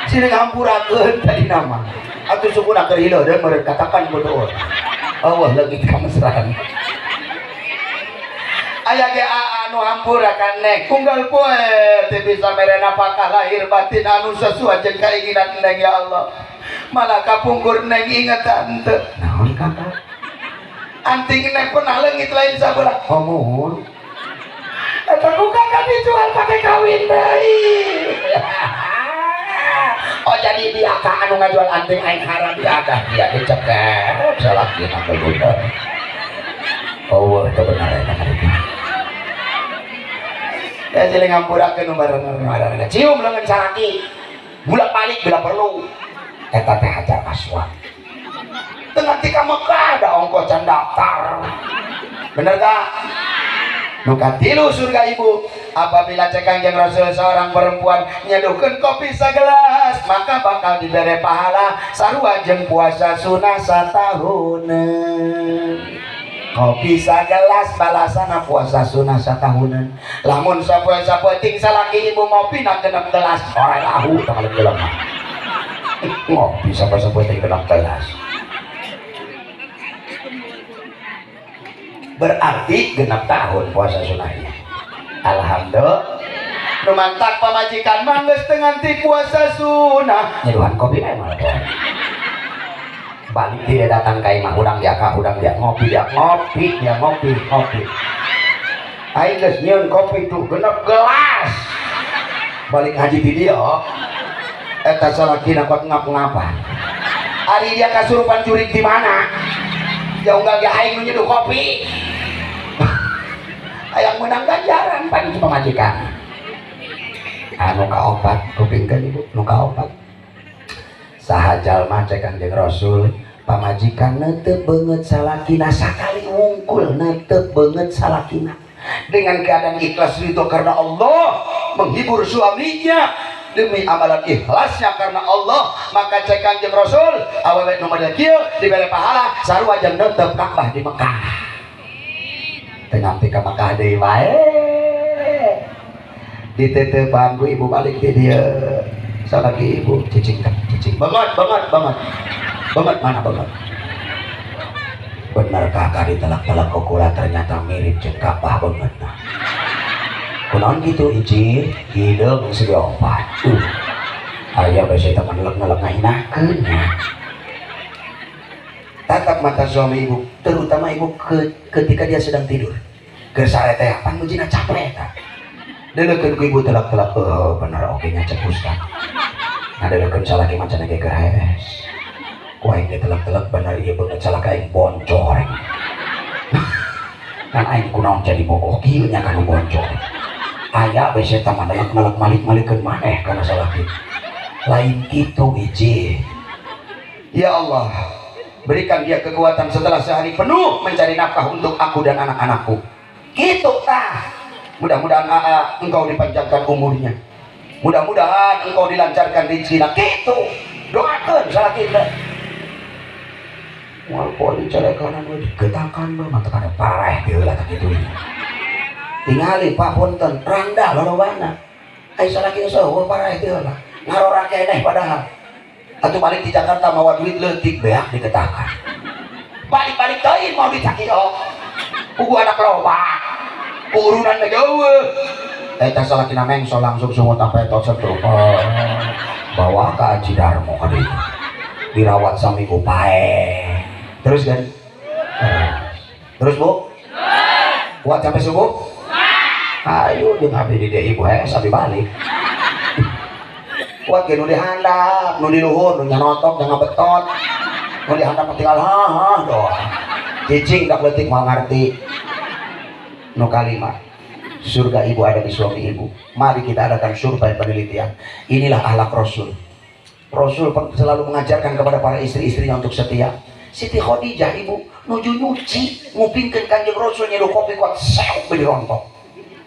Siring hampurakeun tadi nama. Atuh sukuna keur hileuh deui meureun katakan bodoh. Allah leungit kamesraan. Aya ge anu hampura ka neng unggal poe teu bisa mere napakah lahir batin anu sesuai jeung kainginan neng ya Allah. Malah kapungkur neng inget tante. Naon kakak? Anting neng pernah leungit lain sabelah. Oh muhun. Eta ku kakak dijual pake kawin deui. Oh jadi dia ka anu ngajual anting aing haram dia dia dicekek salaki na bener. Oh itu benar eta ka. Ya siling ngampurakeun bareng-bareng. Cium leungeun salaki. Bolak-balik bila perlu. Eta teh Hajar Aswad. Teu nganti ka Mekah da ongkoh can daftar. Bener tak? Nu katilu surga ibu, apabila cek Kangjeng Rasul seorang perempuan nyeduhkeun kopi sagelas, maka bakal dibere pahala sarua jeung puasa sunah satahuneun. Kopi sagelas balasana puasa sunah satahunan. Lamun sapoe-sapoe ting salaki ibu ngopi na genep gelas ora lahu tanggal jelema. Ngopi sapoe-sapoe ting genep gelas. Berarti genep tahun puasa sunahnya. Alhamdulillah. Nu mantak pamajikan mah geus teu nganti puasa sunah. Nyeduhan kopi bae mah. Balik dia datang ka imah hudang dia ka hudang dia ngopi dia ngopi dia ngopi ngopi. Aing geus nyieun kopi tuh genep gelas. Balik haji di dia eta salakina kuat ngap-ngapan. Ari dia kasurupan jurig di mana? Jauh enggak ge aing nu nyeduh kopi. Hayang menang ganjaran pan pamajikan. Anu kaopat kupingkeun ibu nu kaopat. Saha jalma cek Kangjeng Rasul pamajikan neuteup beungeut salakina sakali wungkul neuteup beungeut salakina dengan keadaan ikhlas ridho karena Allah menghibur suaminya demi amalan ikhlasnya karena Allah, maka cek Kangjeng Rasul awewe nu model kieu dibere pahala sarua jeung neuteup Ka'bah di Mekah. Teu nganti ka Mekah deui wae dititeupan ku ibu balik di dieu salaki ibu cicing cicing banget banget banget banget mana banget. Bener kakak ditelak-telak kukula ternyata mirip jeung Ka'bah banget. Kunaon gitu hiji hideung segi opat. Aya bae saya teman nelek-nelek ngahinakeun nya. Tatap mata suami ibu, terutama ibu ketika dia sedang tidur. Keur sare teh pan mujina capek eta. Deleukeun ku ibu telak-telak, oh bener oge nya cek ustad. Ngadeleukeun salaki macan ge keur hees. Ku aing ge telak-telak bener ieu beungeut salaki aing boncor. Kan aing kunaon jadi bogoh kieu nya kanu boncor. Aya bae saya mah nelek-nelek malik-malikeun maneh kana salaki. Lain kitu hiji. Ya Allah, berikan dia kekuatan setelah sehari penuh mencari nafkah untuk aku dan anak-anakku. Gitu tah. Mudah-mudahan AA engkau dipanjangkan umurnya. Mudah-mudahan engkau dilancarkan rezekinya. Gitu. Doakan salaki teh. Moal poe dicarekan we digetakan we mata kana pareh heula tah kitu. Tingali Pak punten, randa lolobana. Ai salaki geus eueuh pareh teh heula. Ngarora keneh padahal. Atuh balik di Jakarta mawa duit leutik beak digetakan. Balik-balik teuing mau duit sakilo. Pugu anak loba. Urunan teh eueuh. Eta salakina mengso langsung sungut apa eta setruk. Bawa ke Aji Darmo ka ditu. Dirawat saminggu paeh. Terus kan? Terus Bu? Kuat sampai subuh? Ayo jeung abdi di dieu ibu hees abdi balik. Kuat ge nu di handap, nu di luhur, nu nyanotok, jangan betot. Nu di handap tinggal ha ha doang. Cicing dak leutik moal ngarti. Nu kalima, surga ibu ada di suami ibu. Mari kita adakan survei penelitian. Inilah akhlak Rasul. Rasul selalu mengajarkan kepada para istri-istrinya untuk setia. Siti Khadijah ibu nuju nyuci ngupingkeun Kanjeng Rasul nyeduh kopi kuat seuk beli rontok.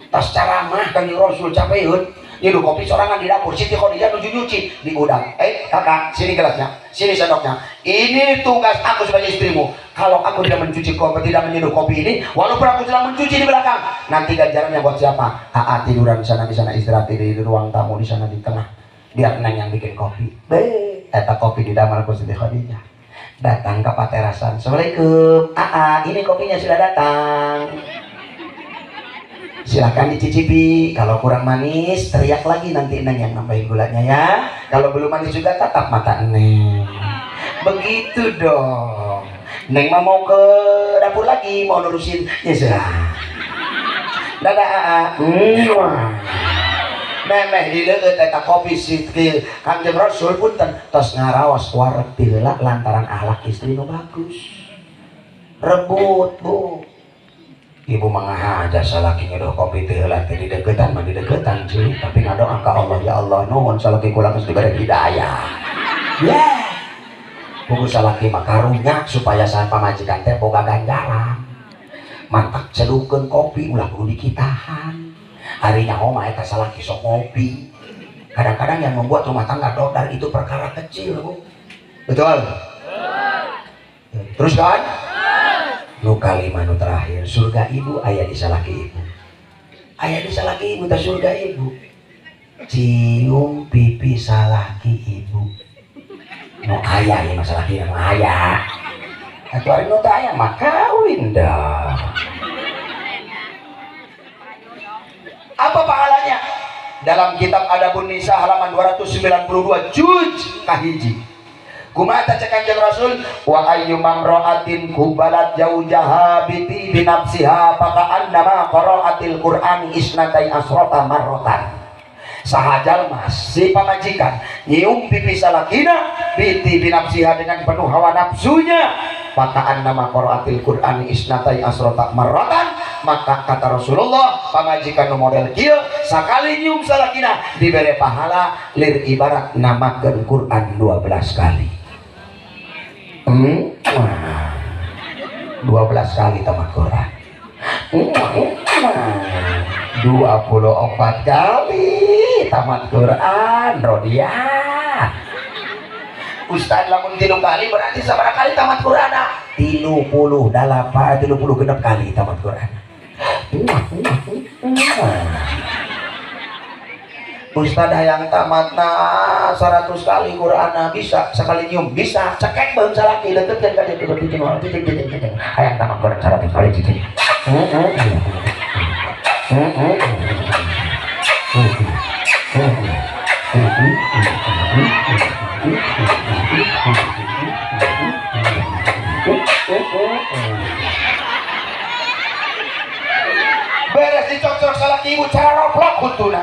Tas caramah Kanjeng Rasul capeun nyeduh kopi sorangan di dapur. Siti Khadijah nuju nyuci di gudang. Kakak, sini gelasnya, sini sendoknya. Ini tugas aku sebagai istrimu. Kalau aku tidak mencuci kopi, tidak menyeduh kopi ini, walaupun aku sedang mencuci di belakang, nanti ganjarannya buat siapa? Aa tiduran di sana, di sana istirahat di ruang tamu di sana di tengah. Biar Neng yang bikin kopi. Be, eta kopi di damar ku Siti Khadijah. Datang ke paterasan. Assalamualaikum. Aa, ini kopinya sudah datang. Silahkan dicicipi. Kalau kurang manis, teriak lagi nanti Neng yang nambahin gulanya ya. Kalau belum manis juga tatap mata Neng. Begitu dong. Neng mah mau ke dapur lagi, mau nerusin. Ya sudah. Dadah Aa. Memeh dileueut eta kopi Siti Kanjeng Rasul punten tos ngaraos wareg ti heula lantaran akhlak istri nu bagus. Rebut, Bu. Ibu mah ngahaja salaki nyeduh kopi teh heula teh dideukeutan mah dideukeutan sih, tapi ngadoa ka Allah, ya Allah nuhun salaki kula geus dibere hidayah. Yeah. Pugu salaki mah karunya supaya sa pamajikan teh boga ganjaran. Mantak seduhkeun kopi ulah kudu dikitahan. Hari nyaho mah eta salaki sok ngopi. Kadang-kadang yang membuat rumah tangga dodar itu perkara kecil, Bu. Betul? Terus kan? Nu kalima nu terakhir, surga ibu aya di salaki ibu. Aya di salaki ibu teh surga ibu. Cium pipi salaki ibu. Nu aya ieu mah salaki nu aya. Atuh ari nu teu aya mah kawin dah. Apa pahalanya? Dalam kitab Adabun Nisa halaman 292 juz kahiji. Kumaha cek Kanjeng Rasul? Wa ayyuma imra'atin kubalat jaujaha biti binafsiha faka'annama qara'atil Qur'ani isnatai asrata marratan. Saha jalma si pamajikan nyium pipi salakina biti binafsiha dengan penuh hawa nafsunya faka'annama qara'atil Qur'ani isnatai asrata marratan, maka kata Rasulullah pamajikan nu model kieu sakali nyium salakina dibere pahala lir ibarat namakeun Quran 12 kali. 12 kali tamat Quran. 24 kali tamat Quran Rodiah. Ustaz lamun 3 kali berarti sabaraha kali tamat Quran? 38 36 kali tamat Quran. Ustaz hayang tamatna 100 kali Quran bisa sekali nyium bisa cekek baheum salaki leukeutkeun ka ditu cicing hayang tamat Quran 100 kali cicing. Beres dicocok salaki ibu cara roplok huntuna.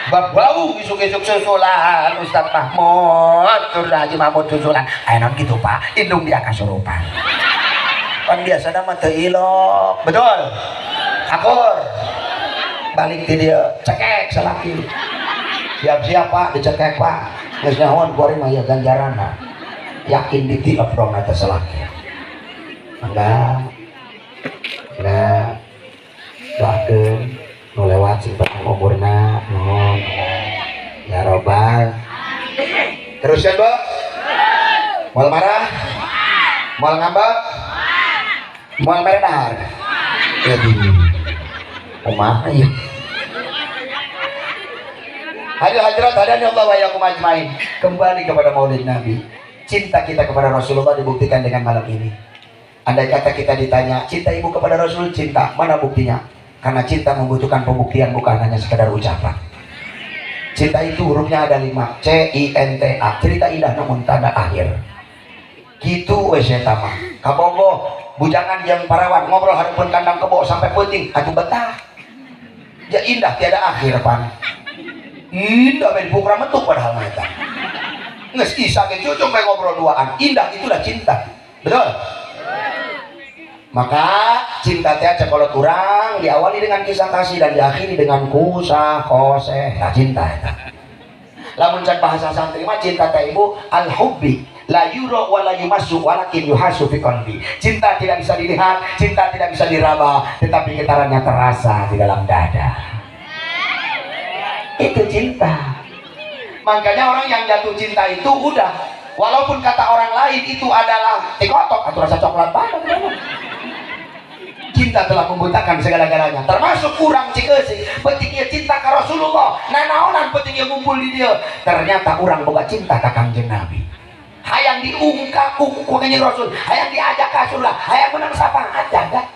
Babau isuk-isuk susulan Ustaz Mahmud, tur Haji Mahmud susulan. Aya naon kitu Pak, indung dia kasurupan. Pan biasana mah teu ilok. Betul? Akur. Balik ti dieu cekek salaki. Siap-siap Pak, dicekek Pak. Geus nyahoan ku ari mah ya ganjaranna. Yakin ditiep dong eta salaki. Mangga. Nah, doakeun nu lewat sing panjang umurna, nuhun. Ya robbal. Teruskan, Bu. Moal marah? Moal ngambek? Moal meredar? Ya kumaha ieu? Hadirin hadirat hadani Allah wa iyyakum ajmain. Kembali kepada Maulid Nabi. Cinta kita kepada Rasulullah dibuktikan dengan malam ini. Andai kata kita ditanya, cinta ibu kepada Rasul, cinta, mana buktinya? Karena cinta membutuhkan pembuktian, bukan hanya sekedar ucapan. Cinta itu hurufnya ada 5, C I N T A. Cerita indah namun tanda akhir. Gitu wes eta mah. Kabogoh, bujangan yang parawan ngobrol hareupeun kandang kebo sampai peuting, atuh betah. Ya indah tiada akhir pan. Indah ben pukra metuk padahal mah eta. Geus isa ge cucung bae ngobrol duaan. Indah itulah cinta. Betul? Maka cinta teh cekolot urang diawali dengan kisah kasih dan diakhiri dengan kusah koseh. Nah cinta eta. Lamun cek bahasa santri mah cinta teh ibu al hubbi la yura wa la yumassu walakin yuhasu fi qalbi. Cinta tidak bisa dilihat, cinta tidak bisa diraba, tetapi getarannya terasa di dalam dada. Itu cinta. Makanya orang yang jatuh cinta itu udah, walaupun kata orang lain itu adalah tikotok atau rasa coklat banget. Cinta telah membutakan segala-galanya, termasuk urang Cikeusik. Pentingnya cinta ke Rasulullah, nanaonan pentingnya ngumpul di dia. Ternyata urang boga cinta ka Kangjeng Nabi. Hayang diungkap ku Kangjeng Rasul, hayang diajak ka surga, hayang menang syafaat jaga.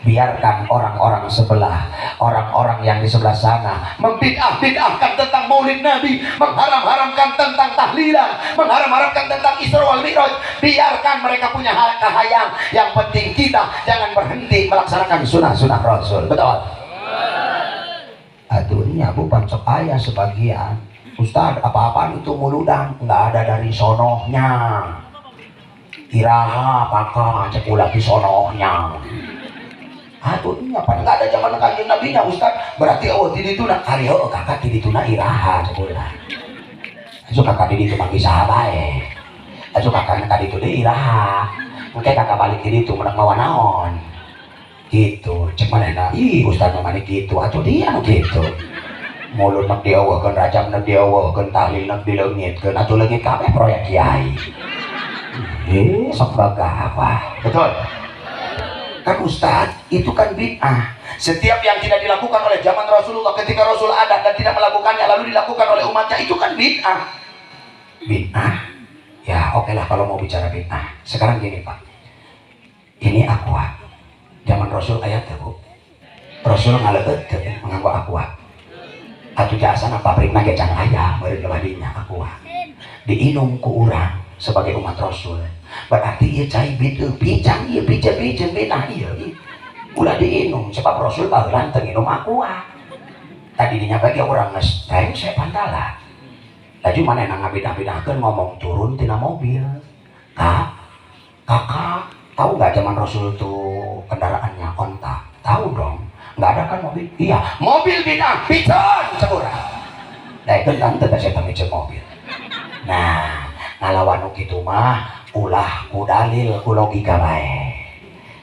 Biarkan orang-orang sebelah, orang-orang yang di sebelah sana membid'ah-bid'ahkan tentang Maulid Nabi, mengharam-haramkan tentang tahlilan, mengharam-haramkan tentang Isra wal Mi'raj. Biarkan mereka punya hak kahayang. Yang penting kita jangan berhenti melaksanakan sunnah-sunnah Rasul. Betul? Aduhnya bukan sok ayah sebagian. Ustaz, apa-apaan itu muludan? Nggak ada dari sonohnya. Iraha apakah cek ulah di sonohnya. Atuh nya pan nggak ada zaman Kanjeng Nabi nya Ustaz, berarti oh di ditu na ari heueuh kakak di ditu na iraha cek ulah. Asup kakak di ditu manggih saha bae. Asup kakak ka ditu deui iraha. Engke kakak balik di ditu menang mawa naon. Gitu, cek manehna, ih Ustaz mah maneh kitu, atuh dia nu kitu. Mulut nek dieuweuhkeun, rajab nek dieuweuhkeun, tahlil nek dileungitkeun, atuh leungit kabeh proyek kiai. Sok gagah apa? Betul. Kan Ustadz, itu kan bid'ah. Setiap yang tidak dilakukan oleh zaman Rasulullah ketika Rasul ada dan tidak melakukannya lalu dilakukan oleh umatnya, itu kan bid'ah. Bid'ah? Ya oke lah kalau mau bicara bid'ah. Sekarang gini Pak, ini aqua. Zaman Rasul ayat ya Bu, Rasul ngaleueut teu menganggo aqua. Atuh jasana pabrikna ge can aya meureun leuwih aqua. Diinum ku urang sebagai umat Rasul. Berarti ieu cai bid'ah, picang ieu piceun bid'ah ieu. Ulah diinum sebab Rasul baheula teu nginum aqua. Tadi dinya bagi urang geus rengse pantala. Laju manehna ngabidah-bidahkeun ngomong turun tina mobil. Kak, kakak, tahu nggak zaman Rasul tuh kendaraannya onta? Tahu dong. Nggak ada kan mobil? Iya, mobil bid'ah, piceun cek urang. Daekeun tante teh saya miceun mobil. Nah, ngalawan nu kitu mah ulah ku dalil ku logika bae.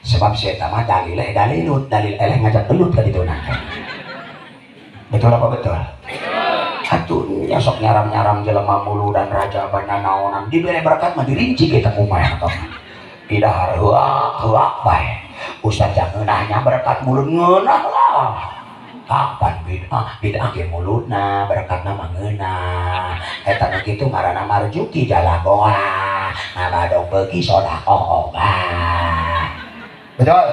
Sebab si eta mah dalil dalilut, dalil eleh ngajak gelut ka ditu na. Betul apa betul? Atuh nya sok nyaram-nyaram jelema mulu dan raja bananaonan dibere berkat mah dirinci kita kumaha eta mah. Didahar heuak heuak bae. Ustaz jangan ngeunahnya berkat mulut ngeunah lah. Kapan bid'ah? Bid'ah ge mulutna, berkatna mah ngeunah. Eta nu kitu ngaranna marjuki jalagoa. Ngabadog beuki sedekah ogah. Betul?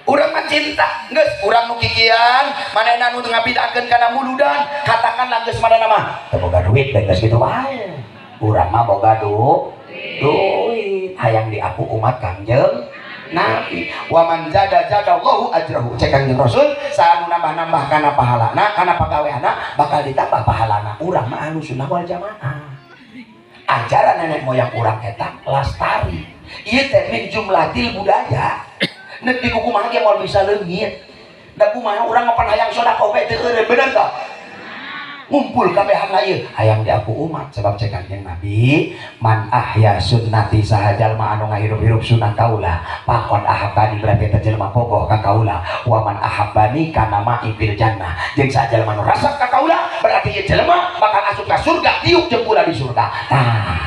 Urang mah cinta geus urang nu kikian manehna nu ngabidakeun kana muludan katakanlah geus manehna mah teu boga duit dan geus kitu wae. Urang mah boga duit hayang diaku umat Kangjeng Nabi. Wa man zada zadallahu ajrahu. Cek Kangjeng Rasul saanu nambah-nambah kana pahalana kana pagaweana bakal ditambah pahalana. Urang mah Ahlussunnah wal Jamaah. Ajaran nenek moyang urang eta lastari. Ieu teh min jumlatil budaya. Nek di kumaha ge moal bisa leungit. Da kumaha urang mah pan hayang sedekah bae teu eureun bener tah? Ngumpul kabehan ieu hayang diaku umat sebab cek Kangjeng Nabi man ahya sunnati saha jalma anu ngahirup-hirup sunnah kaula faqad ahabbani berarti eta jelema bogoh ka kaula wa man ahabbani kana ma'i fil jannah jeung saha jalma anu resep ka kaula berarti ieu jelema bakal asup ka surga diuk jeung kula di surga. Tah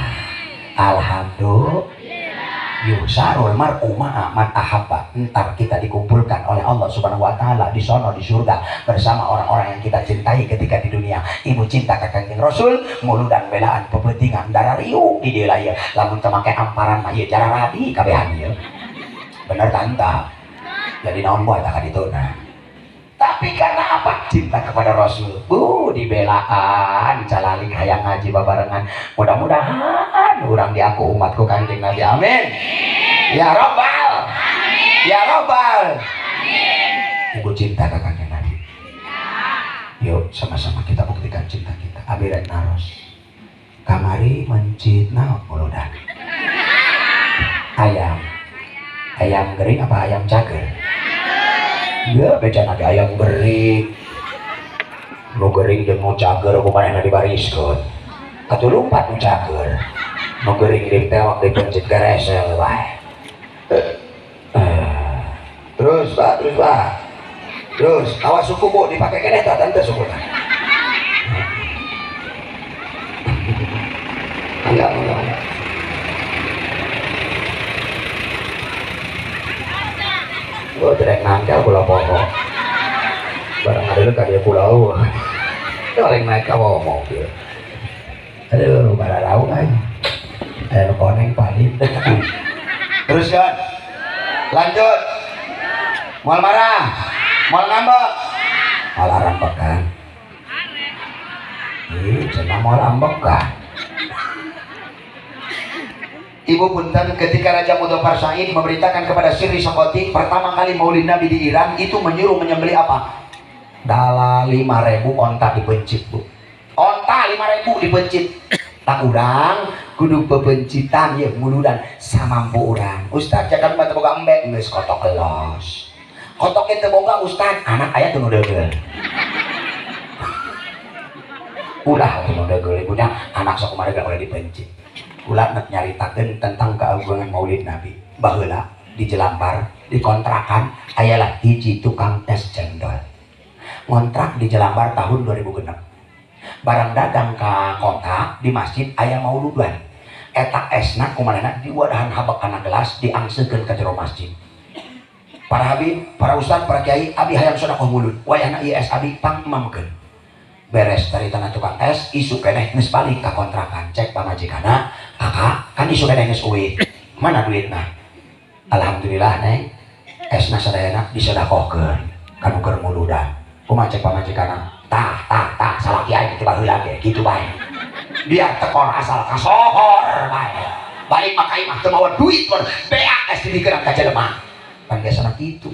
alhamdulillah yusarul mar'u ma'a man ahabba. Entar kita dikumpulkan oleh Allah Subhanahu wa taala di sono di surga bersama orang-orang yang kita cintai ketika di dunia. Ibu cinta ka Kangjeng Rasul muludan belaan pepetingan darah riuk di dieu ieu lamun teu make amparan mah ieu jararadi kabehan ieu. Bener tanta. Jadi naon bae tah ka dituna. Tapi karena apa? Cinta kepada Rasul. Bu, dibelaan calalik hayang ngaji babarengan. Mudah-mudahan urang diaku umatku Kangjeng Nabi. Amin. Ya Rabbal. Ya Rabbal. Ibu cinta ke Kangjeng Nabi. Yuk sama-sama kita buktikan cinta kita. Abi rek naros. Kamari mencit naon muludan. Ayam. Ayam gering apa ayam cager? Ya becan ada ayam gering. Nu gering jeung nu cager kumaha dibariskeun. Atuh lumpat nu cager. Nu gering ditewak dipencet garesel wae. Terus Pak, terus Pak. Terus awas suku Bu dipake keneh tah tante suku. Enggak, enggak. Gue derek nangkal pulau pokok barang ada lu kadia pulau orang naik ke bawah mobil aduh bara rau kan ada koneng paling. Terus kan lanjut mal marah mal ngambek mal arambekan ih cenah mal ambek kan. Ibu punten ketika Raja Mudhafar Said memerintahkan kepada Sirri Sokoti pertama kali maulid Nabi di Iran itu menyuruh menyembelih apa? Dala 5.000 onta dipencit Bu. Onta 5.000 dipencit. Tak urang kudu pepencitan ya muludan samampu urang. Ustaz jakan mah teu boga embe geus kotok gelos. Kotoke teu boga Ustaz, anak aya teu nu deugel. Ulah teu nu deugel ibunya anak sok kumaha oleh dipencit. Ulah nek nyaritakeun tentang keagungan Maulid Nabi. Baheula di Jelambar, di kontrakan ayalah hiji tukang es cendol. Ngontrak di Jelambar tahun 2006. Barang dagang ke kota di masjid aya mauludan. Eta esna kumanehna diwadahan habek kana gelas diangsekeun ka jero masjid. Para habib, para ustad, para kiai abi hayang sedekah mulud. Wayahna ieu es abi pangmamkeun. Beres dari tanah tukang es, isu keneh geus balik ka kontrakan. Cek pamajikanna, kakak, kan isu keneh geus eueuh. Mana duitna? Alhamdulillah neng, esna sadayana disedakohkeun ka nu keur muludan. Kumaha cek pamajikanna? Tah, tah, tah, salaki aing teh baheula ge, kitu bae. Biar tekor asal kasohor bae. Balik mah ka imah teu mawa duit mun beak es dibikeun ka jelema. Pan biasana kitu.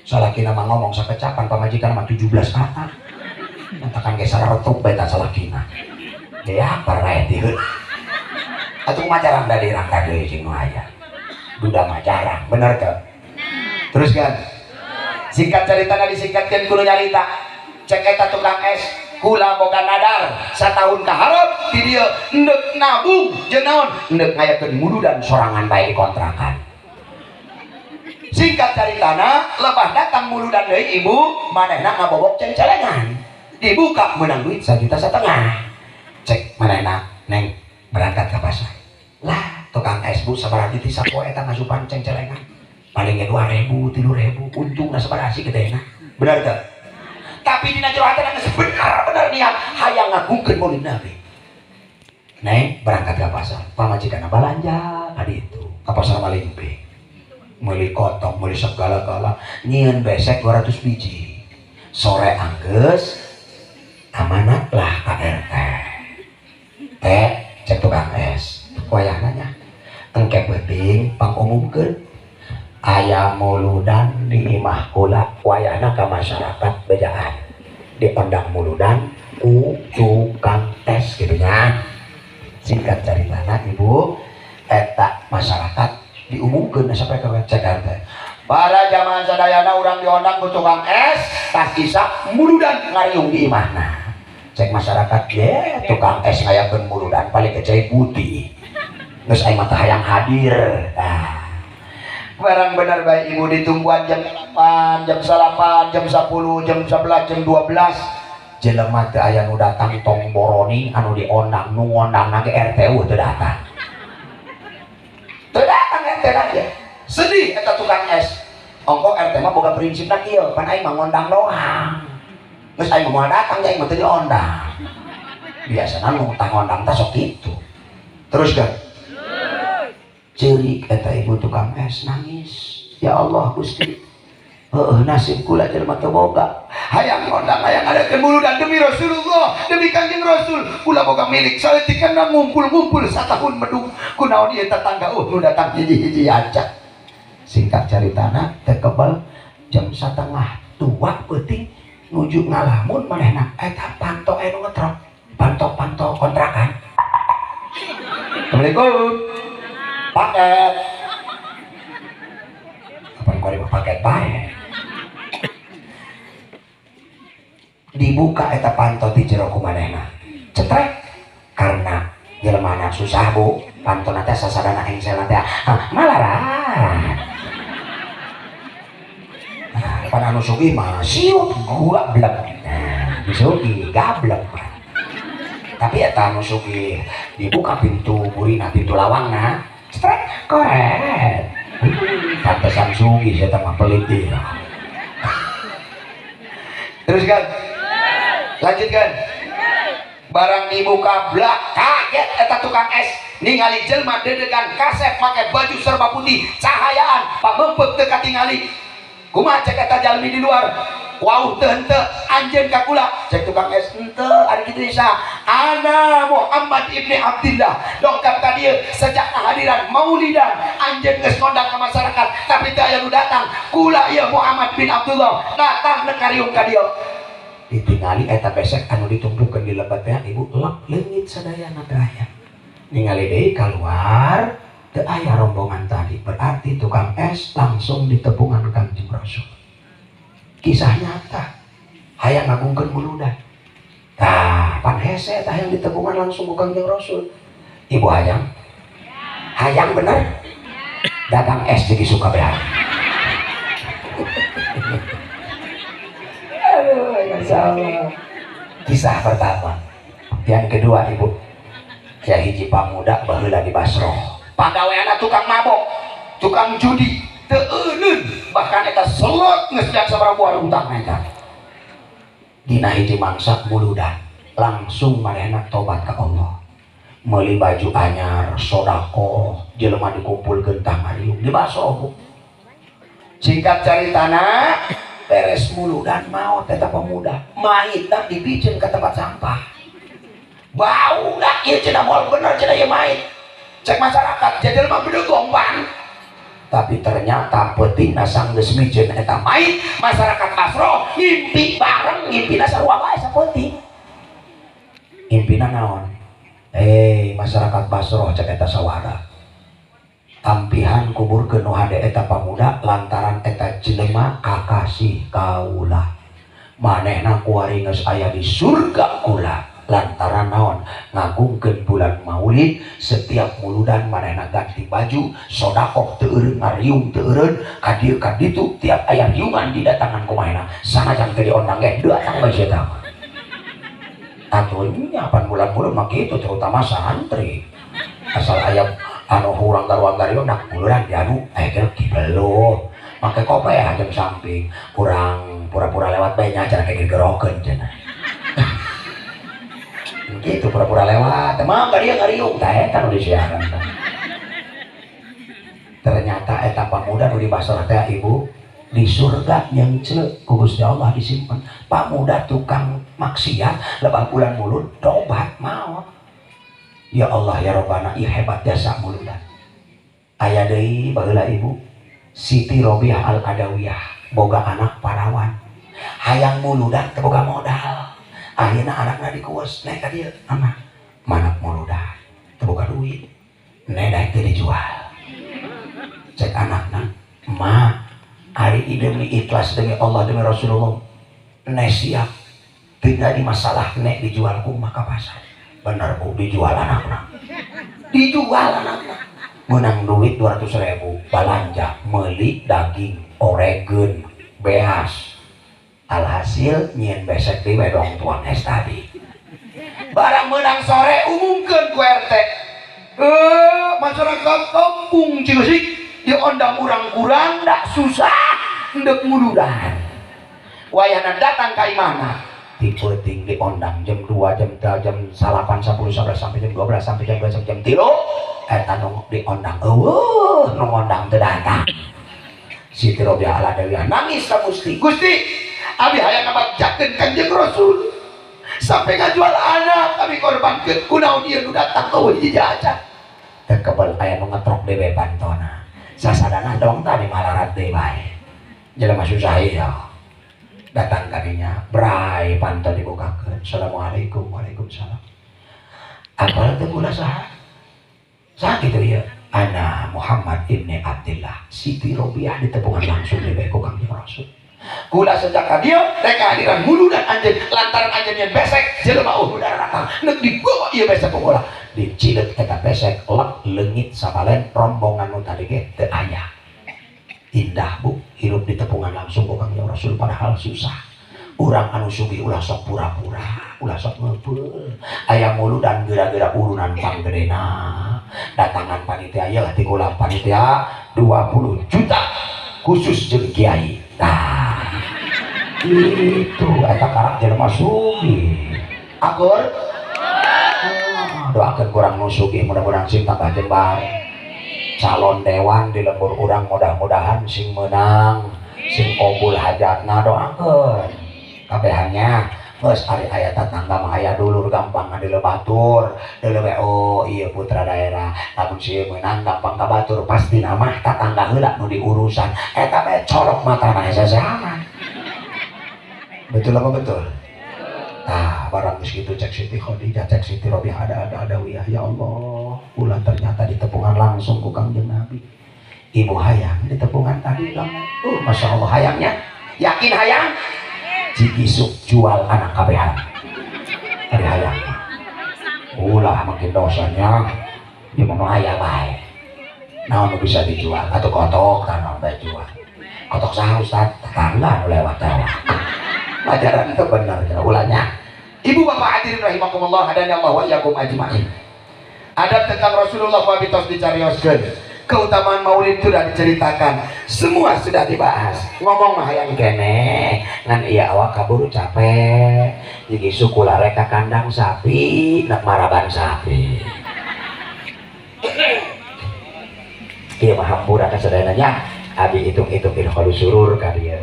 Salakina mah ngomong sakecapan, pamajikan mah 17 kata. Mentakan geser retup bae tah salakina. Deak paraeh diheut. Atuh kumaha jarang da dirang ka deui jeung nu aya. Duda mah jarang, bener teu? Terus kan? Singkat caritana disingkatkeun kudu nyarita. Cek eta tukang es, kula boga nadar satahun ka hareup di dieu endek nabung jeung naon? Endek ngayakeun muludan sorangan bae di kontrakan. Singkat caritana lebah datang muludan deui ibu manehna ngabobok cengcelengan. Dibuka menang duit 1,5 juta. Cek manehna neng berangkat ke pasar lah tukang es bu sabaraha ti sapoe eta ngasupan cengcelengan paling ge 2.000 3.000 untungna sabaraha sih gedena bener teu? Tapi dina jero hatena geus bener-bener niat hayang ngagungkeun maulid Nabi. Neng berangkat ke pasar pamajikanna balanja ka ditu ka pasar Malimping. Meuli kotong, meuli segala-gala, nyieun besek 200 biji. Sore anggeus amanat lah ka RT. Teh cek tukang es, wayahna nya. Engke peuting pangumumkeun aya muludan di imah kula wayahna ka masyarakat bejaan. Diondang muludan ku tukang tes gitu nya. Singkat caritana ibu, eta masyarakat diumumkeun sampai ke cek RT. Para jamaah sadayana urang diondang ku tukang es, tas isak muludan ngariung di imahna. Cek masyarakat ye tukang es ngayakeun muludan paling kecai putih. Geus aing mah hayang hadir. Nah, barang bener bae ibu ditungguan jam 8, jam 9, jam 10, jam 11, jam 12. Jelema teu aya nu datang tong boroning anu diondang nu ngondangna ge RT teu datang. Teu datang RT aja. Sedih eta tukang es. Ongko RT mah boga prinsipna kieu, pan aing mah ngondang doang. Geus aing mah moal datang aing mah teu diondang. Biasana nu tah ngondang tah sok kitu. Terus kan? Ceurik eta ibu tukang es nangis. Ya Allah Gusti. Heueuh nasib kula jelema teu boga. Hayang ngondang hayang adakeun muludan demi Rasulullah, demi Kanjeng Rasul. Kula boga milik saeutikna ngumpul-ngumpul satahun medung. Kunaon ieu tetangga nu datang hiji-hiji aja. Singkat caritana teu kebel jam 1:30 peuting nuju ngalamun manehna eta panto anu ngetrok. Panto-panto kontrakan. Assalamualaikum. Paket. Kapan kau paket bae? Dibuka eta panto di jero ku manehna. Cetrek karena jelemana susah bu, pantona teh sasadana engselna teh malarat. Nah, pan anu sugih mah siut gua blek. Nah, sugih gablek. Tapi eta anu sugih dibuka pintu burina, pintu lawangna, cetrek koret. Pantesan sugih eta mah pelit ieu. Terus kan? Lanjutkan. Barang dibuka blak kaget eta tukang es ningali jelma dedegan kasep make baju serba putih cahayaan pamempek teu katingali. Kumaha cek eta jalmi di luar? Wauh teu henteu anjeun ka kula. Cek tukang es henteu ari kitu isa. Ana Muhammad ibni Abdillah dongkap ka dieu sejak kehadiran maulidan anjeun geus ngondang ka masyarakat tapi teu aya nu datang. Kula ieu Muhammad bin Abdullah datang neuk kariung ka dieu. Ditingali eta besek anu ditumpukeun di lebet teh ibu lep leungit sadayana teu aya. Ningali deui kaluar teu aya rombongan tadi, berarti tukang es langsung ditebungan Kanjeng Rasul. Kisah nyata hayang ngagungkeun muludan. Tah pan hese tah yang ditebungan langsung ku Kanjeng Rasul. Ibu hayang? Hayang bener? Dagang es jadi suka beak. Aduh, Masya Allah. Kisah pertama. Yang kedua ibu, ya hiji pamuda baheula di Basroh. Pagaweana tukang mabok, tukang judi, teu euneun, bahkan eta selot geus jak sabaraha buah utang eta. Dina hiji mangsa muludan, langsung manehna tobat ka Allah. Meuli baju anyar, sedekah, jelema dikumpulkeun tah ngariung di Basroh. Singkat caritana beres muludan maot eta pemuda maitna dipiceun ka tempat sampah. Bau dah ieu cenah moal bener cenah ieu mait. Cek masyarakat jelema bedegong pan. Tapi ternyata peutingna sanggeus miceun eta mait, masyarakat Basro ngimpi bareng ngimpina sarua bae sapeuting. Ngimpina naon? Masyarakat Basro cek eta sawara. Tampihan kuburkeun nu hade eta pamuda lantaran eta jelema kakasih kaula. Manehna kuari geus aya di surga kula lantaran naon ngagungkeun bulan Maulid setiap muludan manehna ganti baju sodakoh teu eureun ngariung teu eureun ka dieu ka ditu tiap aya riungan didatangan ku manehna sanajan teu diondang ge datang bae sia tah. Atuh nya pan bulan-bulan mah kitu terutama santri asal aya anu hurang garuang gariung nak muludan diadu kira kibeluh make kope jeung samping kurang pura-pura lewat bae nya cara kayak gerokeun cenah gitu pura-pura lewat emang ka dieu ngariung tah eta nu disiaran. Ternyata eta Pamuda nu di Basrah teh ibu di surga nyengce ku Gusti Allah disimpan. Pamuda tukang maksiat lebah bulan mulut tobat maot. Ya Allah ya Robbana, ieu hebat jasa muludan. Aya deui baheula ibu Siti Robiah Al-Adawiyah boga anak parawan. Hayang muludan teu boga modal. Akhirna anakna dikuas naik ka dieu anak manak muludan teu boga duit. Nedah teu dijual. Cek anakna, "Ma, hari ini demi ikhlas demi Allah demi Rasulullah, ne siap. Tidak di masalah nek dijual ku maka pasar." Bener bu, dijual anakna. Dijual anakna. Menang duit 200.000, balanja meuli daging oregon beas. Alhasil nyieun besek di wedong tuang es tadi. Barang menang sore umumkeun ku RT. Masyarakat kampung Cigesik diondang urang-urang dak susah ndek muludan. Wayahna datang ka imahna ti peuting diondang jam 2 jam 3 jam 8 10 11 sampai jam 12 sampai jam 2 sampai jam 3 eta nu diondang eueuh nu ngondang teu datang. Siti Robiah Al-Adawiyah nangis ka Gusti. Gusti, abi hayang ngabagjakeun Kanjeng Rasul. Sampai ngajual anak abi korbankeun kunaon ieu nu datang eueuh hiji acan. Teu kebel aya nu ngetrok dewe pantona. Sasadana dong tadi malarat deui bae. Jelema susah ieu. Datang kadinya, brai panto dibukakeun. Assalamualaikum, waalaikumsalam. Apal teu kula saha? Saha kitu ieu? Ana Muhammad ibni Abdillah. Siti Robiah ditepungan langsung di bae ku Kangjeng Rasul. Kula sejak ka dieu rek kehadiran muludan anjeun lantaran anjeun nyen besek jelema eueuh datang. Neuk dibawa ieu besek ku kula. Dicilet eta besek lek leungit sabalen rombongan nu tadi ge teu aya. Indah bu, hirup ditepungan langsung ku Kangjeng Rasul padahal susah. Urang anu sugih ulah sok pura-pura, ulah sok ngebeul. Aya muludan geura-geura urunan panggedena. Datangan panitia ieu lah ti kula panitia 20 juta khusus jeung kiai. Tah. Itu eta karak jelema sugih. Akur? Doakeun kurang nu sugih mudah-mudahan sing tambah jembar. Calon dewan di lembur urang mudah-mudahan sing menang, sing kabul hajatna doakeun. Kabehannya geus ari aya tatangga mah aya dulur gampang ngadile batur, deuleu we oh ieu putra daerah. Lamun si meunang gampang ka batur pasti mah tatangga heula nu diurusan. Eta bae corok matana sasahan. Betul apa betul? Tah barang geus kitu cek Siti Khadijah, cek Siti Robiah ada Adawiyah, ya Allah, ulah ternyata ditepungan langsung ku Kangjeng Nabi. Ibu hayang ditepungan tadi bilang, Masya Allah hayangnya, yakin hayang? Cigisuk jual anak kabehan. Ari hayang. Ulah makin dosanya, ieu mah aya bae. Naon nu bisa dijual? Atuh kotok tah bae jual. Kotok saha Ustaz? Tetangga nu lewat-lewat. Pelajaran itu benar ya ulahnya. Ibu bapak hadirin rahimakumullah hadani Allah wa iyyakum ajmain. Adab tentang Rasulullah wa bitos dicarioskeun. Keutamaan maulid sudah diceritakan, semua sudah dibahas. Ngomong mah hayang keneh, ngan iya awak kaburu capek. Jadi suku lare ka kandang sapi, nak maraban sapi. Ieu mah hampura ka sadayana nya. Abi hitung-hitung idkhalus surur ka dieu.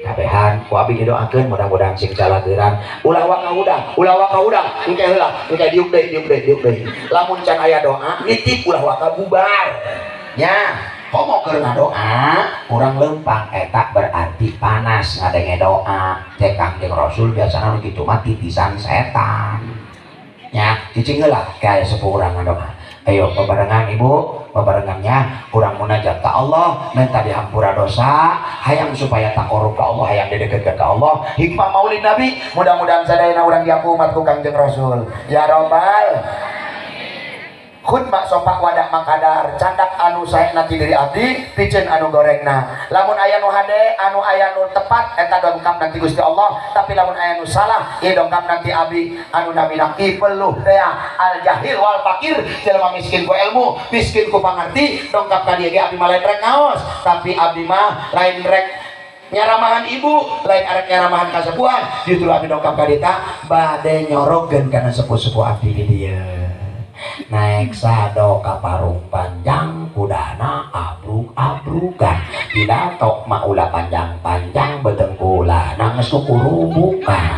Kabehan ku abi didoakeun mudah-mudahan sing calageran ulah waka hudang, ulah waka hudang engke heula engke diuk deui diuk deui diuk deui lamun can aya doa nitip ulah waka bubar nya komo keur ngadoa urang leumpang eta berarti panas ngadenge doa cek Kangjeng Rasul biasana nu kitu mah titisan setan nya cicing heula kae sepuh urang ngadoa. Ayo bebarengan ibu, bebarengannya urang munajat ka Allah, minta dihampura dosa, hayang supaya takorup ka Allah, hayang dideketkeun ka Allah. Hikmah maulid Nabi, mudah-mudahan sadayana urang diaku umatku Kangjeng Rasul. Ya Robbal. Khutbah sopak wadah mangkadar, candak anu saena ti diri abdi, piceun anu gorengna. Lamun aya nu hade, anu aya nu tepat eta dongkap nanti Gusti Allah, tapi lamun aya nu salah, ieu dongkap nanti abdi anu namina ki peluh teh al jahil wal fakir, jelema miskin ku ilmu, miskin ku pangarti, dongkap ka dieu ge abdi mah lain rek ngaos, tapi abdi mah lain rek nyaramahan ibu, lain arek nyaramahan kasepuhan, justru abdi dongkap ka dieu bade nyorogeun kana sepuh-sepuh abdi di dieu. Naik sado ka Parung Panjang, kudana abruk-abrukan. Pidato mah ulah panjang-panjang, beuteung kula nangis kukurubukan.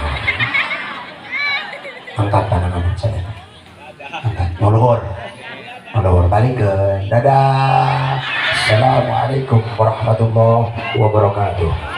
Angkat panangan sadaya. Angkat. Nuluhur. Nuluhur balikeun. Dadah. Assalamualaikum warahmatullahi wabarakatuh.